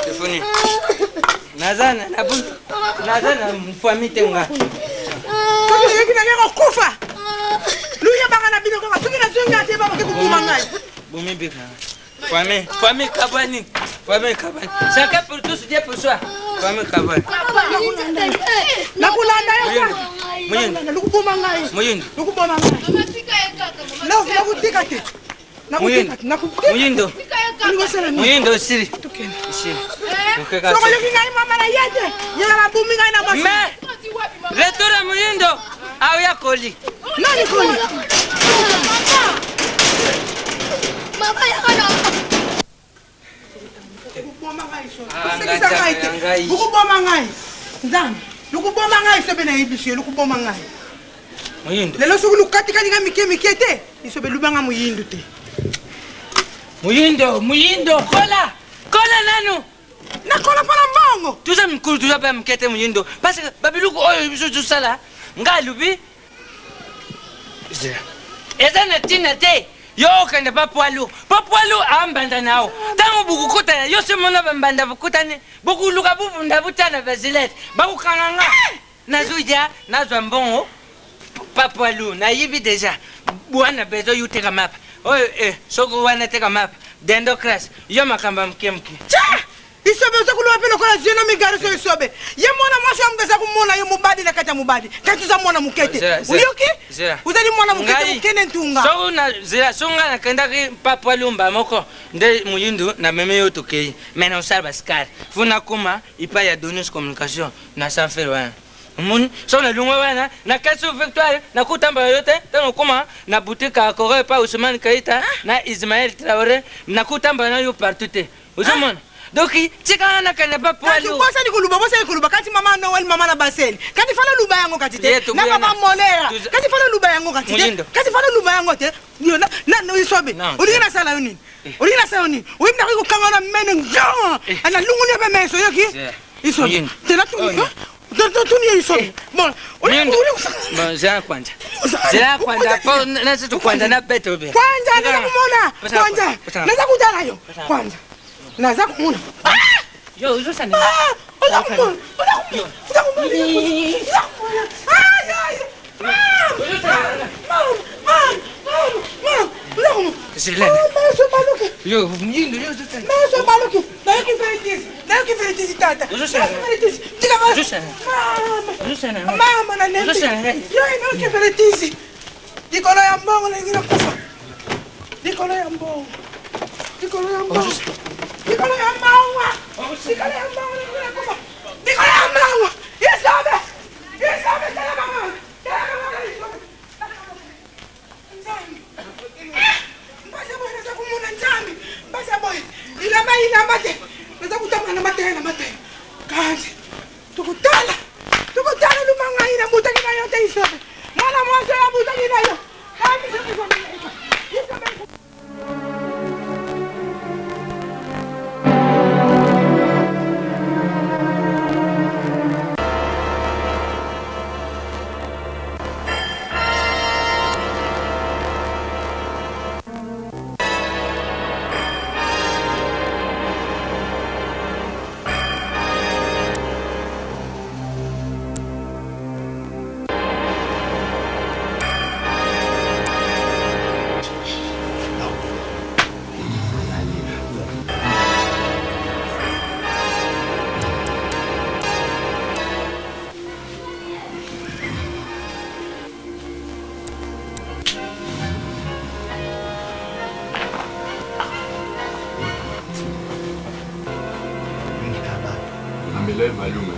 Tefoni. Naza na naza na famille te nga. Soki oyoki na ngai kokufa. Luyebaka na bino kaka soki nazongi ate babaki koboma ngai. Bomi bika. Famille, famille kabani. Famille kabani. Chacun pour tous, Dieu pour soi. Famille kabani. Nakolanda yo kaka. Lukuboma ngai. Moyindo. Lukuboma ngai. Nakutika te. Moyindo. Moyindo osili. Osili. Soki oyoki ngai mama na ye te. Yela babumi ngai na mwasi. Mais retour ya Moyindo aoya koli. Nani koli? Osekisa ngai te lukuboma ngai nzambe lukuboma ngai sobe nayebisi yo lukuboma ngai lelo soki lukatikati ngai mike mike te isobe lubanga moyindu te moyindo moyindo kola kola nanu nakola mpo na mbongo toza mikulu toza mpe mike te moyindo parce que babiloko oyo biso tosala ngai alobi eza na ntina te yo okende pa poilu po poilu ambanda na yo ntango bokokutana yo se mona bambanda bokutani bokoluka bobunda botana basilete bakokanga nga nazoya nazwa mbongo pa poilu nayibi deja bwana bezo yo teka mapa oyo eh, soki wana teka mapa dendocrace yo makambo ya moke moke isobe oza koloba mpe lokola zeno migari so isobe ye mwana mwasi ya moto aza komona yo mobali na kati ya mobali kati oza mwana moke te oyoki ozali mwana moke te mokende ntunga soki na zela soki ngai nakendaki papa lumba moko nde moyindu namemi yo tokei mai naosala basikare fo nakoma epai ya donus communication na sanfere wana omoni soki nalongwe wana na kesi victoire nakotambola yo te ntango okoma na boutique ya koro epai ousmane keita na ismael traore nakotambola na yo partout te ozomona donc tika nakende pa poilu bosani koluba bosani koluba kati mama noel mama na baseli kati fala luba yango kati te na mama molera kati fala luba yango kati te kati fala luba yango te yo na na isobe olingi nasala yo nini olingi nasala yo nini oyebi nakoki kokanga na mene nga na lunguni yo mpe meso oyoki isobe te natuni tuni yo isobe bon Bon, zela kwanza. Zela kwanza po nasi tukwanza na beto be. Kwanza naza kumona. Kwanza naza kutala yo. Kwanza naza kumona. Yo uzosana. Oza kumona. Oza kumona. Oza kumona. Oza kumona. Ah ya. Zela. Yo myindo yo uzosana. Meso baluki. Nayoki veritisi. Nayoki veritisi tata. Nayoki veritisi. Tika ba. Uzosana. Mama na lembi. Yo nayoki veritisi. Likolo ya mbongo nalingi nakufa. Likolo ya mbongo. Likolo ya mbongo. Likolo ya mbongo. Likolo ya mbongo nalingi nakufa. Likolo ya mbongo. Yesabe. Yesabe tala mama. Tala mama Yesabe. Nzambe. Mpasi boye naza komona Nzambe. Mpasi boye. Ilamba ilamba te. Naza kotanga na mataya na mataya. Kandi tokotala. Tokotala luma ngai na butaki na yo te Isobe. Mwana mwasi oyo abutaki na yo. Kandi Isobe Isobe. Isobe. Mele malume.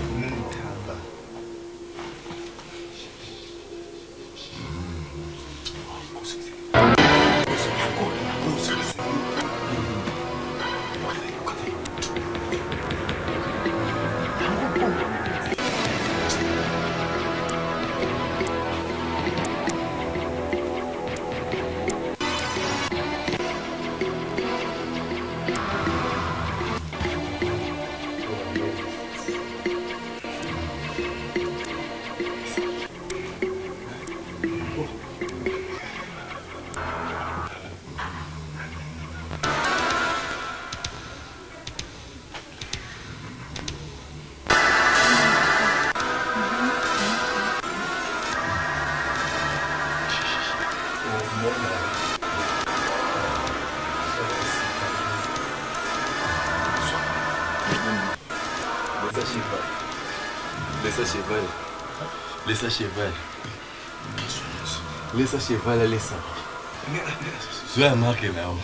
Laisse cheval. Laisse cheval. Laisse cheval, laisse. Zwa marque na yo.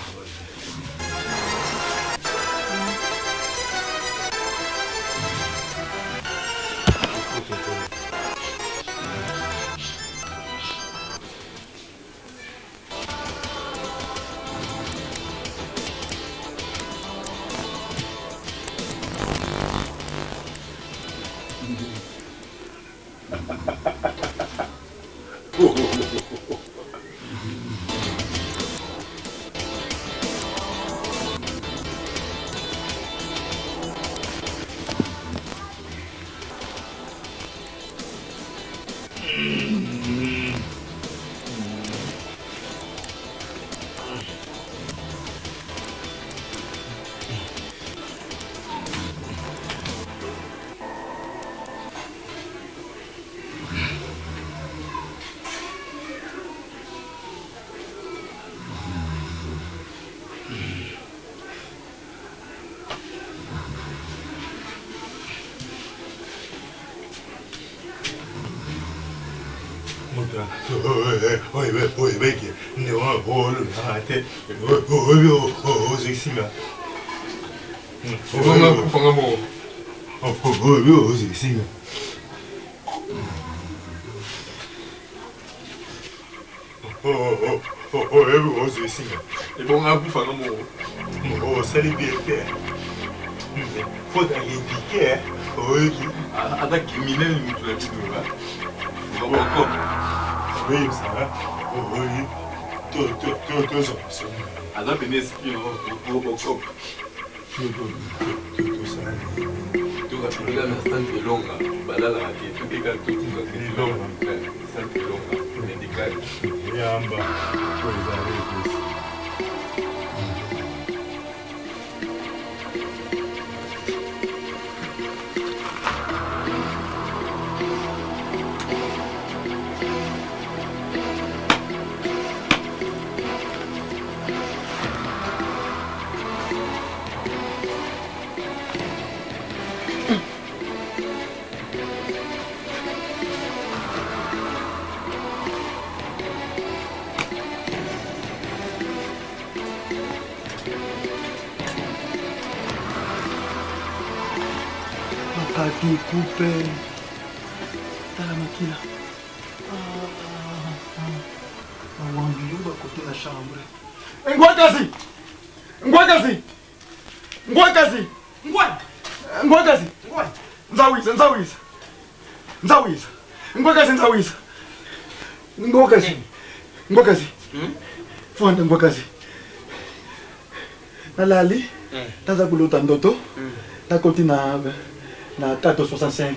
Ebonga akufanga moko osali bien te faut alindike oyoki aza criminel mutu na bino robocop oyebisaka oyoki tozwa aza pene esprit robocop tokapikela na centre elonga balalaka te tokeka totika elonga centre elonga médical yamba oyo ezali Bakati kupe tala makila bawambi yo bakote na chambre. Ngwakazi, ngwakazi, ngwakazi, ngwakazi, nzawisa, nzawisa, nzawisa, ngwakazi, nzawisa, ngwakazi, ngwakazi, fanda ngwakazi. Nalali naza kolota ndoto, nakoti na 465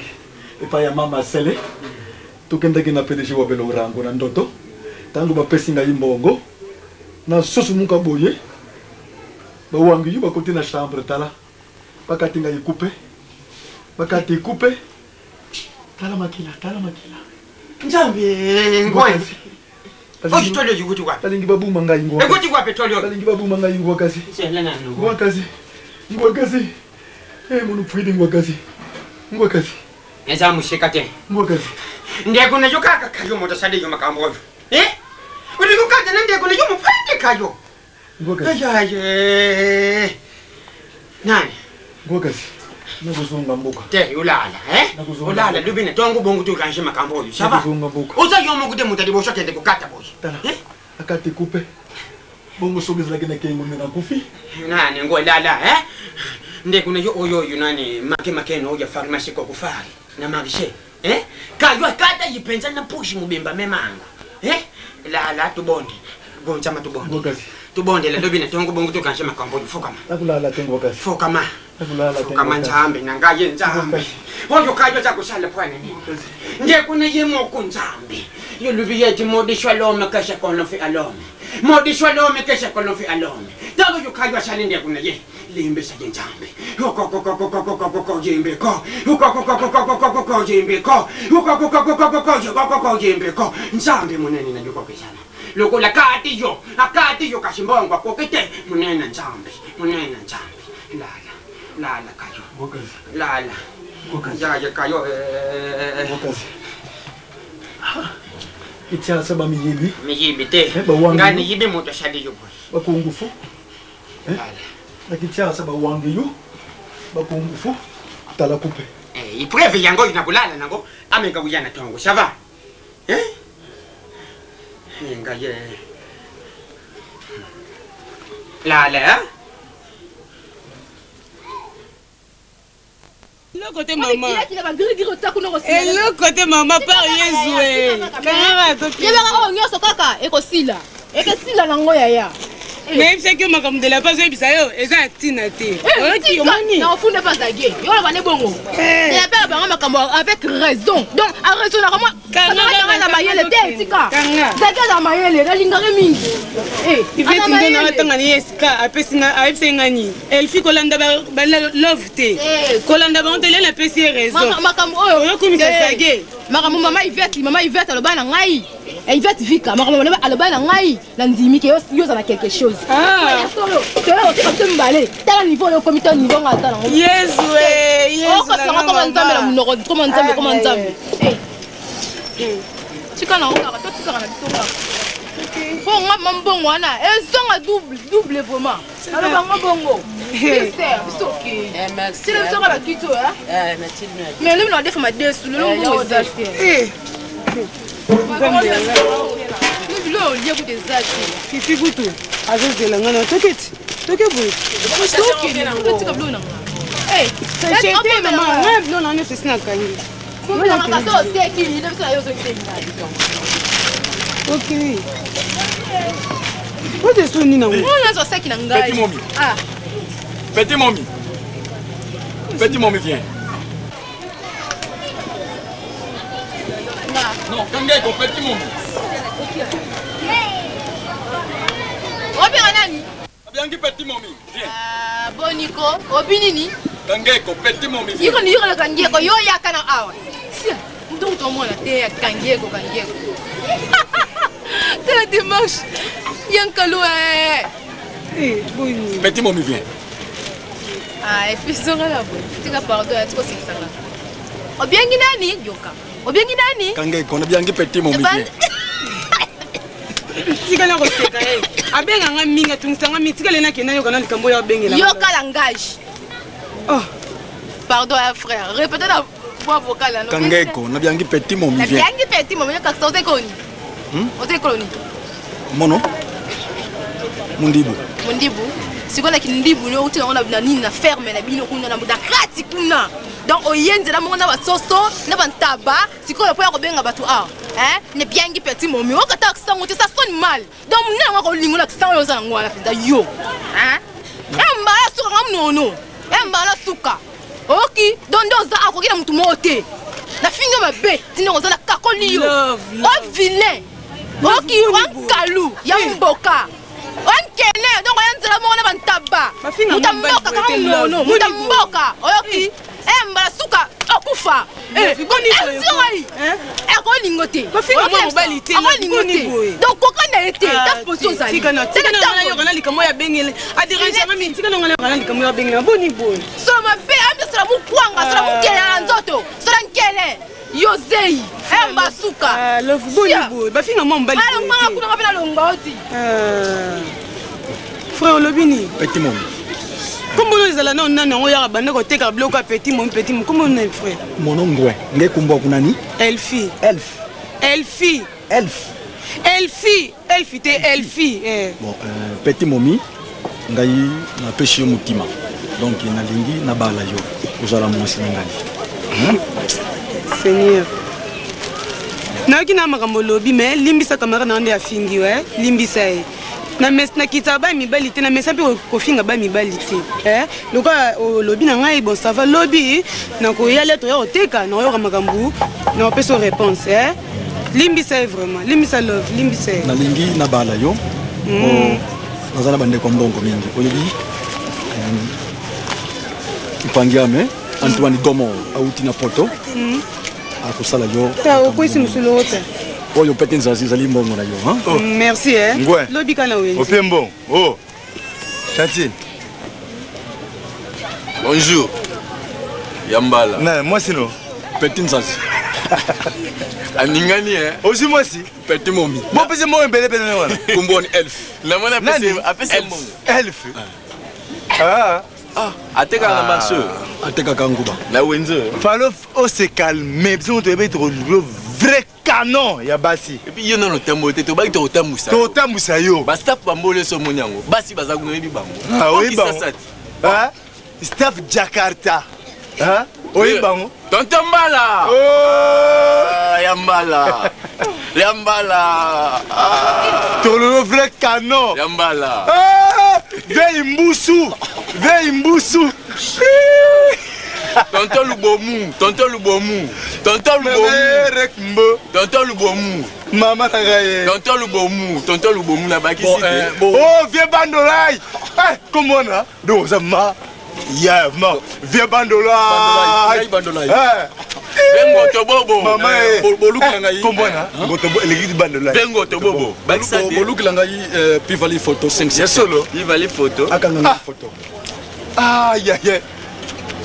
epai ya mama Sele. Tokendaki na PDG wa Belorango na ndoto. Ntango bapesi ngai mbongo na susu muka boye, bawangi yo bakoti na chambre, tala bakati ngai kupe, bakati kupe, tala makila, tala makila. Nzambe ngoi. Oyo ikuti wapi? Balingi babuma ngai ngwa. Ekuti wapi tolio? Balingi babuma ngai ngwa kasi. Ngwa kasi. Ngwa kasi. Eh munu pwidi ngwa kasi. Ngwa kasi. Eza mushika te. Ngwa kasi. Ndeko nayo kaka kayo moto sade yo makambo oyo. Eh? Uri kukaje na ndeko nayo mupande kayo. Ngwa kasi. Ayaye. Nani? Ngwa kasi. Nakozonga mboka. Te olala eh? Olala lobi na ntongo bongo torange makambo oyo ça va? Nakozonga mboka. Oza yo moko te moto ya liboso akende kokata boye. Tala. Akati kupe. Bongo soki ezalaki na kengo nde nakufi. Nani ngo lala eh? Ndeko na yo oyo oyo nani make makeno oyo ya pharmacie kokufari na marché eh? Kayo akata yipenza na pushi mobimba memango eh? Lala tubonde gonzama tubonde tubondela lobi na ntongo bongo torange makambo oyo fokama. Nakulala te ngwakasi. Fokama. Nakulala te. Fokama nzambe na ngai ye nzambe oyo kayo aza kosala pwana nini ndeko na ye moko nzambe yo lobi yeti modishwa lome kesha konofi alome modishwa lome kesha konofi alome ntango yo kayo asali ndeko na ye limbisa ye nzambe okokokokokokoko yimbeko okokokokokokoko yimbeko okokokokokokoko yimbeko nzambe monene na yokokesana lokola kati yo akati yo kasi mbongo akoki te monene nzambe monene nzambe lala lala kayo lala yaya kayo Itiasa bamiyibi. Miyibi te. Bawangi. Ngai niyibi moto asali yo boye. Bakungufu. Na Kinshasa bawangi yo. Bakungufu. Tala kupe. Ipreve yango oyo nakolala nango ameka koya na ntongo ça va Eh? Ngai ye lala eh? Eloko te mama. Eloko te mama par Yezu. Yebaka oyo nyonso kaka ekosila. Ekesila nango yaya. Nayebisaki yo makambo de la paz oyebisa yo eza ya ntina te. Oyoki omoni. Na ofunda pa zage. Yo loba ne bongo. De la paz bango makambo avec raison. Donc a raisonnaka moi. Kanga na mayele te tika. Zage na mayele nalingaka mingi. Ivete ndo na atanga ni esika apesi nga ayebisaki nga nini elfi kolanda ba love te kolanda bango te lelo apesi ye raison makambo oyo oyokumisa zage makambo mama Ivete mama Ivete aloba na ngai Ivete Vika makambo aloba na ngai na ndimi ke yo ozala quelque chose ya solo toyo otika biso mibale tala niveau oyo okomi to niveau nga ata nango Yesu Yesu okosanga koma nzambe na monoko koma nzambe koma nzambe tika nango kaka totikaka na biso kaka mpo nga ma mbongo wana ezonga double double vraiment aloba ngo bongo biso okei tila biso kaka bakiti oyo mais lobi na badefa madesu lelo mbongo eza te bilo olie kutu eza te fifi kutu azozela nga na toketi toke boye totika bilo na nga sachet te mama nga bilo na nyonso esi nakangi Ok. Oyo eso nini nango? Oyo nazo saki na ngai. Petit momi. Ah. Petit momi. Petit momi viens. Non, Kangeko, petit momi. Obenga nani? Abiangi petit momi. Viens. Ah, boniko, obi nini? Kangeko, petit momi. Viens. Yiko ni yiko na kangeko, yo yaka na awa. Sia, mtu tomona te ya kangeko kangeko. Tala démarche. Yankalo eh. Eh, boni. Petit momi viens. Ah, et puis zonga na boye. Tika pardon, ya tiko sekisanga. Obiangi nani? Yoka. Obiangi nani? Kangeko, nabiangi petit momi viens. tika na koseka ye abenga nga mingi atungisa nga mingi tikale nakenda yoka na likambo oyo abengela yoka langage oh. pardon ya frère répéte na voix vocale ano Kangeko, nabiangi petit momi viens. nabiangi petit momi yoka oza ekoloni oza ekoloni Mono. Mundibu. mondibu sikoyo na kindibu no outi nango na nini na ferme na bino kuna na kati kuna donc oye nzela moko na basoso na bantaba sikoyo mpo ya kobenga bato awa nebiangi petit momi okata accent te ça sonne mal donc monene yango akolingo na accent oyo oza nango wana mpenza yo embala suka nga monono embala suka oki donc nde oza akoki na motu moko te nafingi yo mabe ntina oza na kakoli yo o vilain oki wankalu ya mboka onkene donc oya nzela moko na bantaba moto mboka kaka monono moto mboka oyoki mbala suka okufa ngai akolingo te akolingo te donc koka na ye te ta posi ozali ozaliyoka likambo oyo abengele aderanganga mingi tika nonga nayoka na likambo oyo abengele boni boye solo mabe ambe sola mokwanga sola mokele na nzoto sola nkele yo zei emba suka boni boye bafinga mwa mobali alongwanga kuna nga mpe nalongwa oti frère olobi nini Petit momi. Kombo no ezala nao nani yango yaka banda koteka biloko ya petit momi petit momi kombo nani frère? Mono ngwe nge kumbo kunani? Elfi. Elf. Elfi. Elf. Elfi, Elfi te Elfi. Eh. Bon, petit momi ngai napesi yo motima donc nalingi nabala yo ozala mwasi na ngai. Hein? Seigneur. Nayoki na makambo olobi mais limbisa camarade na yo nde afingi yo eh? Limbisa ye. Nakitaka bana mibali te, namesa mpe kofinga bana mibali te eh? Lokola olobi na ngai bon ça va, lobi nakoya lia toya koteka, nakoyoka makambo, nakopesa yo réponse eh? Limbisa ye vraiment, limbisa love, limbisa ye. Nalingi nabala yo. Naza na bandeko ya mbongo mingi oyebi ipangiame Antoine Gomo auti na poto akosala yo okwesi mosolo te oyo pete nzazi ezali mbongo na yo. Oh. Merci eh. Ngwe. Lobi kana wenze. Ope mbongo. Oh. Tantine. Bonjour. Yambala. Na mwasi no. Petit nzazi. Aningani eh. Ozi mwasi. Petit momi. Bon pese mbongo ebele pene wana. Kumboni elf. Namona Nani? apese mbongo. Elf. Ah. Ah, atekaka na marché. Atekaka nguba. Na wenze. Falo ose calmer biso moto yebi tokolulo vrai canon ya basi. Et puis yo nano tambo te tobaki tokotambusa. Tokotambusa yo. Ba staff bambole so moni yango. Basi baza kuna oyebi bango. Ah, oyebi bango. Ah, staff Jakarta. Ah, oyebi bango. Tonton Mbala. Oh! Ah, ya Mbala. Ya Mbala. Ah. Tololo vrai canon. Ya Mbala. Ah, veille mbusu. Veille mbusu. Tonton Lubomu, Tonton Lubomu, Tonton Lubomu, Tonton Lubomu, Mama Nagaye, Tonton Lubomu, Tonton Lubomu na bakisi te. Oh, vieux Bandolai. Eh, comment on a? Donc ça ma ya ma vieux Bandolai. Bandolai. Eh. Bengo Tobobo. Mama eh. Bolukila ngai. Comment on a? Ngoto eleki Bandolai. Bengo Tobobo. Bakisa te. Bolukila ngai Pivali photo 5. Ya solo. Pivali photo. Akanga ngai photo. Ah ya ya.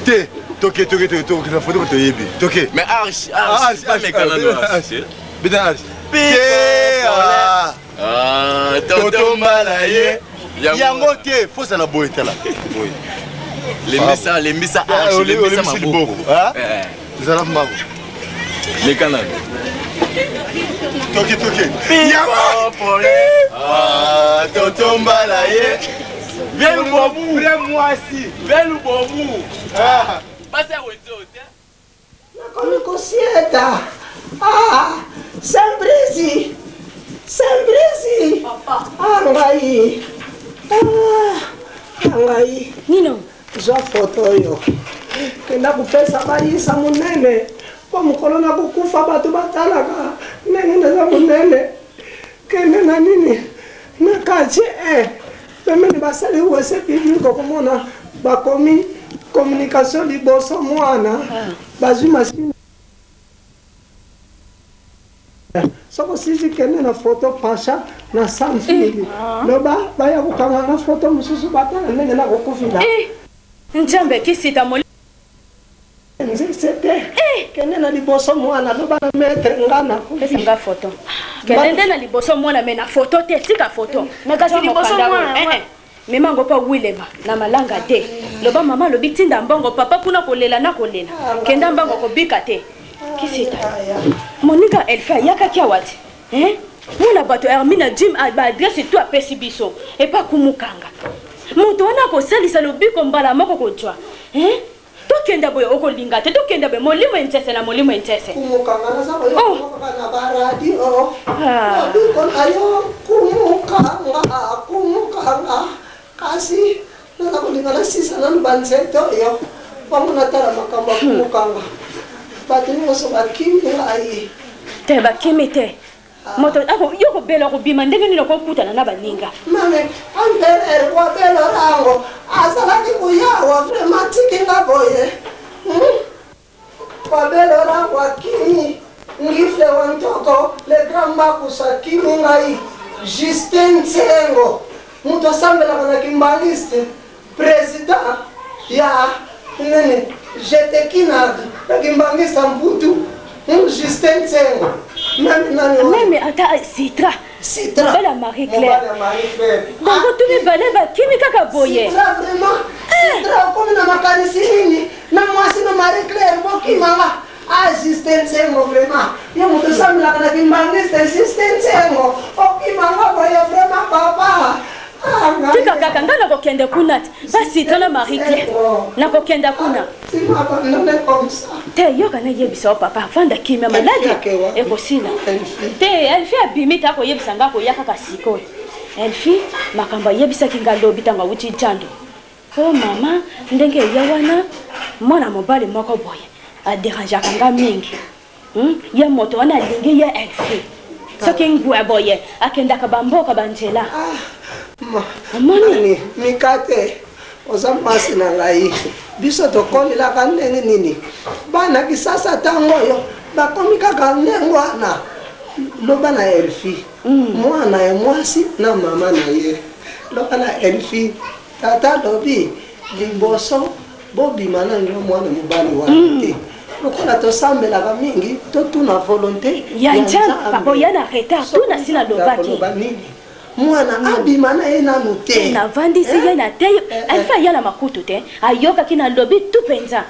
Te toke toke toke toke na photo toyebi. Toke. Mais Arch, Arch, bamekana no Arch. Beta Arch. Te. Ah. Ah, Tonton Mbala ye. Yango te, faut ça la boye tala. Boye. Lembisa, lembisa Arch, lembisa maboko. Ah? Zala mbango. Mekana. Toke toke. Yango. Ah, Tonton Mbala ye. Viens Lubomu. Vrai mwasi. Viens Lubomu. Ah. Basi ya wenze ote. Nakomi kosieta. Ah, Saint-Brési. Saint-Brési. Ah, ngai. Ah, ngai. Nino. Zwa foto oyo. Kenda kopesa bayisa monene. Mpo mokolo na kokufa bato batalaka ndenge naza monene. Kende na nini? Na quartier 1. Pembeni basali wese public okomona bakomi communication liboso mwana bazwi machine. Soko sisi kende na photo pencha na sans fili. Loba baya kokanga na photo mosusu batala ndenge na kokufila. Nzambe kisita moli. Nzese te. Kende na liboso mwana loba na maître nga na Pesa nga photo. Kende nde na liboso mwana me na photo te, tika photo. Mais kasi liboso mwana. Mema ngo pa Willema na malanga te. Loba mama lobi tinda mbongo papa kuna kolela na kolela. Kenda mbongo kobika te. Kisita. Monica Elfa yakaki awa te. Hein? Mwana bato Hermine Jim ba adresse tout apesi biso. Epa kumukanga. Moto wana akosalisa lobiko mbala moko kozwa. Hein? Tokenda boye okolinga te, tokenda boye molimo entese na molimo entese. Kumukanga naza koyoka na baradio. Lobiko na yo kumukanga, kumukanga. Kasi naza kolinga nasisa nanu banzete oyo bango natala makambo ya kumukanga. Bato nyonso bakimi ngai. Te bakimi te. Moto ako yo kobela kobima ndenge nini okokutana na baninga. Mame amperere wabela rango azalaki koyawa vraiment tiki nga boye. Wabela rango akimi ngifle wa ntoko le grand makusa akimi ngai Justin Nsengo moto asambelaka na kimbaliste président ya nini jeteki na kimbangisa mputu Justin Nsengo. Meme ata Citra. Citra. Mobali ya Marie Claire. Bango tu mibale bakimi kaka boye. Citra vraiment. Sidra okomi na makanisi nini na mwasi na Marie Claire bokimanga ah Justin Nsengo vraiment yo moto osambelaka na kimbangiste Justin Nsengo okimanga boye vraiment papa ah, tika kaka ngai nakokende kuna te basitra na marie claire nakokenda kuna te yoka nayebisa yo papa vanda kimia maladi ekosila te elfi abimi te akoyebisa ngai akoya kaka sikoyo Elfi, makambo ayebisaki nga lobi ntango awuti jando. O mama, ndenge eya wana, mwana mobali moko boye aderangeaka nga mingi. Hmm? Ye moto wana alingi ye Elfi. Soki ngwe boye akendaka bamboka banzela. Ah, Omoni? Mikate, oza mwasi na ngai. Biso tokolelaka ndenge nini? Bana kisasa ntango oyo bakomi kaka ndenge wana. Loba na Elfi. Mwana ya mwasi na mama na ye. Loba na Elfi, tata alobi liboso bobima nanu na mwana mobali wana te. Lokola tosambelaka mingi, totuna volonte ya Nzambe. Papa oya na retard, tuna si nalobaki. Nini? Mwana abima na ye nanu te. Navandisi ye na te, Elfi aya na makutu te, ayokaki nalobi tu mpenza.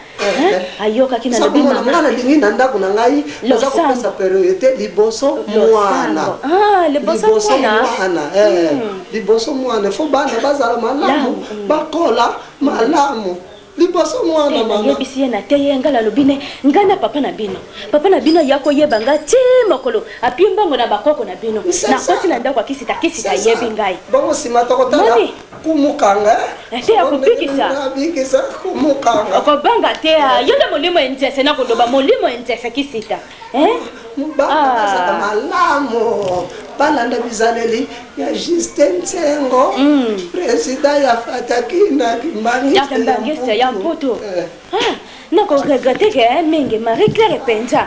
Ayokaki na lobi mama nga nalingi na ndako na ngai naza kopesa priorité liboso mwana ah, liboso mwana eh, hmm. liboso mwana fo bana bazala malamu hmm. bakola malamu liboso mwana eh, mama ayebisi ye na te ye ngai nalobi ne ngai na papa na bino papa na bino ya koyeba ngai ti mokolo apie mbongo na bakoko na bino nakoti na ndako akisita kisita ayebi ngai bongo nsima tokotala kumukanga eh? te ya kobikisa bikisa kumukanga okobanga te ah. yo nde molimo enzese na koloba molimo enzese kisita eh? bana bazala malamu balanda bizaleli ya justin nsengo président ya fataki na kimbangiste ya mputu eh. ah, nakoregrete ke mingi marie claire mpenza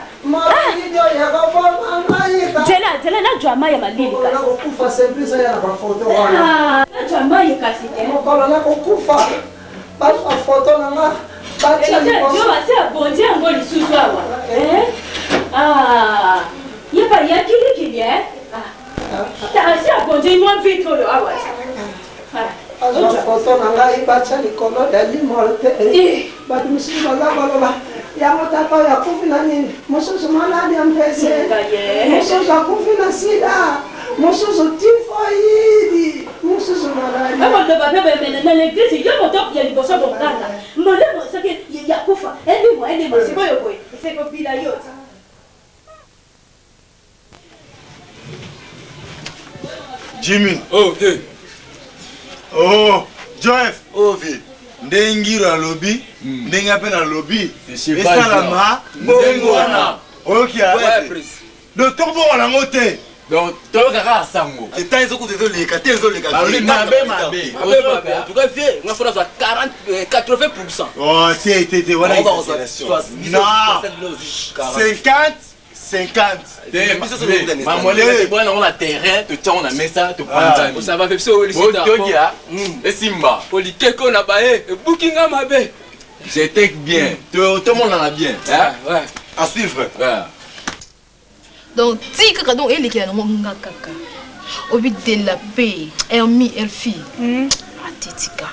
nzela nzela najwa mai ya malili nakokufa surprise ya na bafoto wana ah, najwa mai kasi te mokolo nakokufa bazwa foto na nga batia liboso asi abonzi yango lisusu awa eh? ah, ye baya kilikili eh? ah. asi abonzi mwa vite oyo awa azwa foto na ngai batya likolo ya limol te eh. bato mosusu baza koloba yango tata oyo akufi na nini mosusu maladi ya mpese mosusu akufi na sida mosusu tifoyidi mosusu maladi bakoloba mpe boyemene na leglise yo moto ya liboso konganga molemo soki ya kufa elimo elimo sikoyo boye esekobila yo Jimmy. Oh, vieux. Oh, Joef. Oh, vieux. Ndenge Ngiro alobi, hmm. ndenge mpe nalobi, esalama ndenge wana. Oyoki ya? Donc tokobongola yango te. Donc toyoka kaka sango. Te temps ezokuta ezoleka te ezoleka. Balobi mabe mabe. En tout cas vieux, nga fona zwa 40 80%. Oh, te te te wana exagération. Non. 50 50 mamolele bwana yango na terrain totya yango na mesa topanzaniotokia hmm. esimba polikeko na baye ebuki nga mabe j'étais bien tomonana bien à suivre donc ti kaka donc elekela nango nga kaka obi de la paix hermi elfi hmm. atetika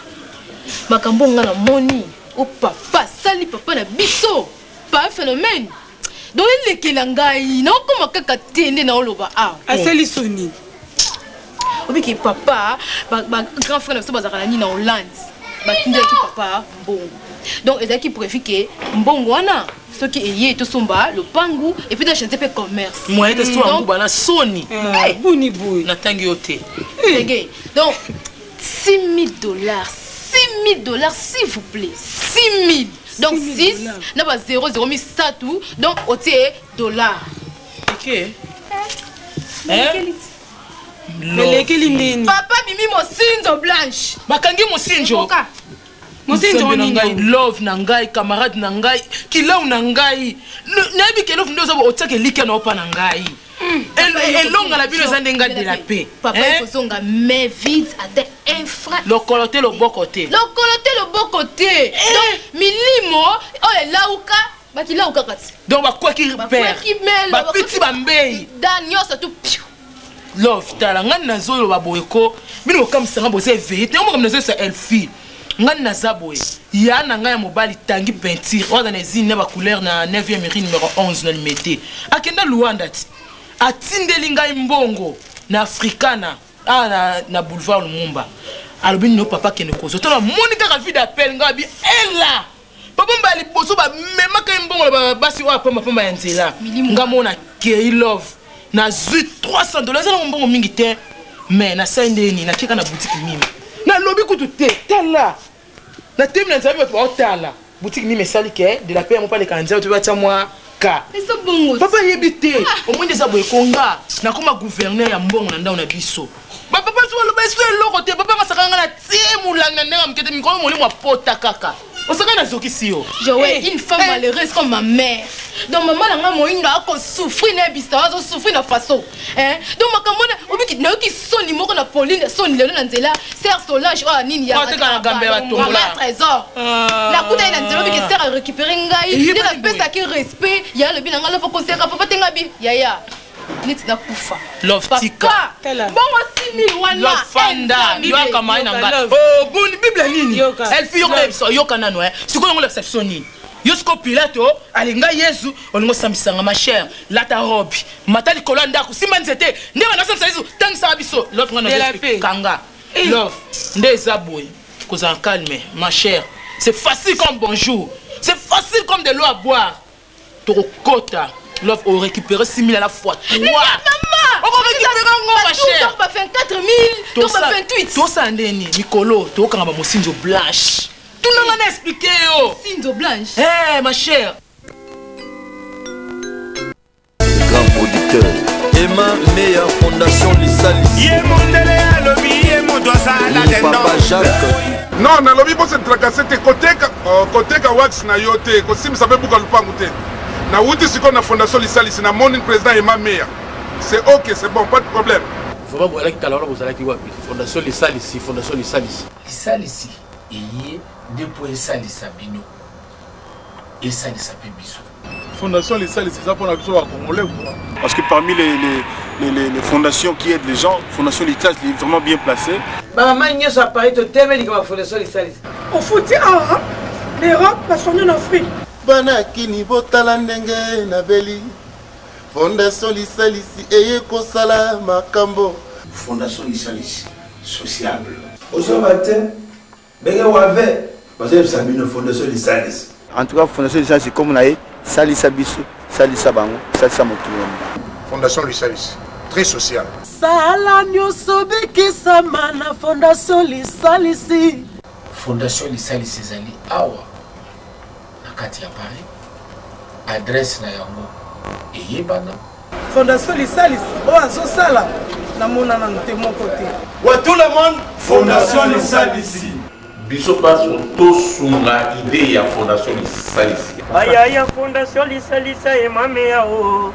makambo nga namoni o papa asali papa na biso pa phénomène donc elekela ngai naokoma kaka te nde naoloba awa asali soni obiki papa ba grand frère na biso bazalaka na nini na hollande batindelaki papa mbongo donc ezalaki prévu ke mbongo wana soki eye tosomba lopangu epuis na change mpe commerce moyen te so yango bana soni eh, boni boye natangi yo te ndenge donc 6000 dollars 6000 dollars s'il vous plaît 6000 donc 6 na ba 0 0 misato donc otie dollar eke elekeli nini papa bimi mosinzo blanche bakangi mosinzo mosinzo na ngai love na ngai camarade na ngai kilau na ngai nayebi ke love nde oza otiaka elikya na opa na ngai hmm. elonga na bino eza ndenge de la paix papa ekozonga mais vide ata un franc lokolo te loboko te lokolo te loboko te eh. donc milimo oyo elauka bakilaukaka ti donc bakwaki pere bapiti bambei da nyonso tu piu love tala ngai nazoloba boye ko bino bokamwisa ngai boza eveye te yango makambo nazoyesa elfi Ngai naza boye, ya na ngai ya mobali tangi peinture oyo aza na ezini na bacouleur na 9e rue numéro 11 na Limete, akenda Luanda ti atindeli ngai mbongo na Africana awa na boulevard Lumumba. Alobi nino papa kende kozwa to namoni kaka vide appel ngai abi ela papa mbala liboso bamemaka ye mbongo na basi oyo apambapamba ya nzela. Nga mona kei love nazwi 300 dollars, eza nango mbongo mingi te, mais nasali nde nini? Nakeka na boutique mima, nalobi kutu te, tala natemi na nzela, bato baotala boutique mima esali ke de la paix yango mpe aleka na nzela to batya mwa ka papa ayebi te. Omoi nde eza boye, konga nakoma gouverneur ya mbongo na ndako na biso. Bapapa so baloba eso eloko te, papa masaka nga na tie molangi na ndenge ya moke te, mikolo molimo apota kaka osaka nazokisi yo. Joël, une femme malheureuse comme ma mère. Donc maman na nga moyindo ako souffrir na bisa, azo souffrir na façon. Hein? Donc makambo na obiki nayoki soni moko na Pauline soni lelo na nzela, sœur Solange oyo nini ya. Oh, teka na gambe ya batongola. Maman Trésor. Nakuta ye na nzela obiki sœur a récupérer ngai, nde napesaki respect, ya alobi na ngai lofo koseka papa te ngai bi yaya. Neti nakufa. Love tika. Bongo 6000 wana. Love fanda, yo akamai na ngai. Oh, boni Bible nini? Elfi yoka biso, yoka nano eh. Sikoyo yango lakisa biso nini? Yo sikoyo Pilato alinga Yesu, olingo osambisanga ma chère, lata robe, mata likolo ya ndako, simba nzete, nde bana osambisa Yesu, tangisaka biso. Love nga na kanga. Love nde eza boye, kozala calme ma chère. C'est facile comme bonjour. C'est facile comme de l'eau à boire. Tokokota love o récupérer 6000 à la fois 3. Okorécupérer ngo ma chère. Ba 24 000, to ba 28. Tosala nde nini? Mikolo tokokanga ba mosinzo blanche. Tunanga na expliquer yo. Mosinzo blanche. Eh ma chère. Grand producteur Emma Meya Fondation Lisalisi. Ye mondele alobi ye moto asala Papa Jacques. Non, nalobi bo se tracasser te, koteka koteka wax na yo te, kosimbisa pe buka lupangu te. Nawuti sikoyo na Fondation Lisalisi, namoni président Emma Meya. C'est ok, c'est bon, pas de problème. Vraiment boyalaki kala wana bozalaki wapi? Fondation Lisalisi, Fondation Lisalisi. Lisalisi eye nde mpo esalisa bino, esalisa mpe biso. Fondation Lisalisi eza mpona biso ba Congolais quoi. Parce que parmi les fondations qui aident les gens, Fondation Lisalisi est vraiment bien placée. Ba mama nyonso ya Paris totemeli kama Fondation Lisalisi. Ofuti awa na Europe basongi na Afrique. Bana kini botala ndenge nabeli, Fondation Lisalisi eye kosala makambo. Fondation Lisalisi sociable. Ozoba te ndenge wave bazoyebisa bino Fondation Lisalisi. En tout cas Fondation Lisalisi kombo na ye salisa biso, salisa bango, salisa mokili mobimba. Fondation Lisalisi très social. Sala nyonso bikisama na Fondation Lisalisi. Fondation Lisalisi ezali awa na kati ya Paris, adresse na yango eyebana. Fondation Lisalisi oyo azosala namona nanu te moko te. Wa tout le monde, Fondation Lisalisi. Biso baso tosunga idée ya Fondation Lisalisi. Ayaya Fondation Lisalisa emame ya o.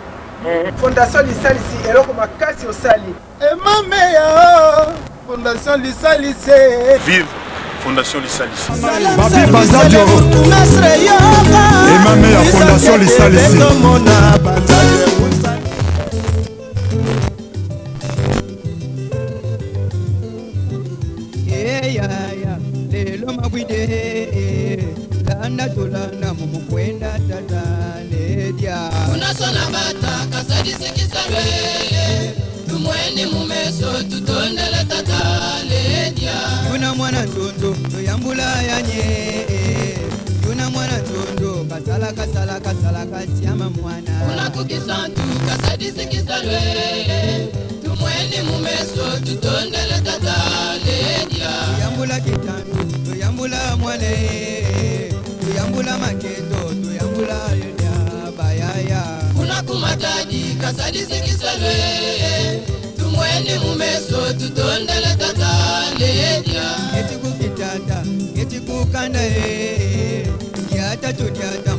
Fondation Lisalisi eloko makasi osali. Emame ya o. Fondation Lisalisi. Vive Fondation Lisalisi. Papi Bazadio. Emame ya Fondation Lisalisi. Eyaya lelo mabwide landa tolanda mumukwenda tata ledia unasona bata kasadisikisa lwele tumweni mumeso tutondele tata ledia yuna mwana nzunzu toyambula yanye yuna mwana nzunzu kasala kasala kasala kasiama mwana unakukisantu kasadisikisa lwele tumweni mumeso tutondele tata ledia tuyambula kitandu tuyambula mwane tuyambula makendo tuyambula yonya bayaya unakumatadi kasadisikisa lwele tumweni mumeso tutondele tata ledia etikukitata etikukanda yata tudyata.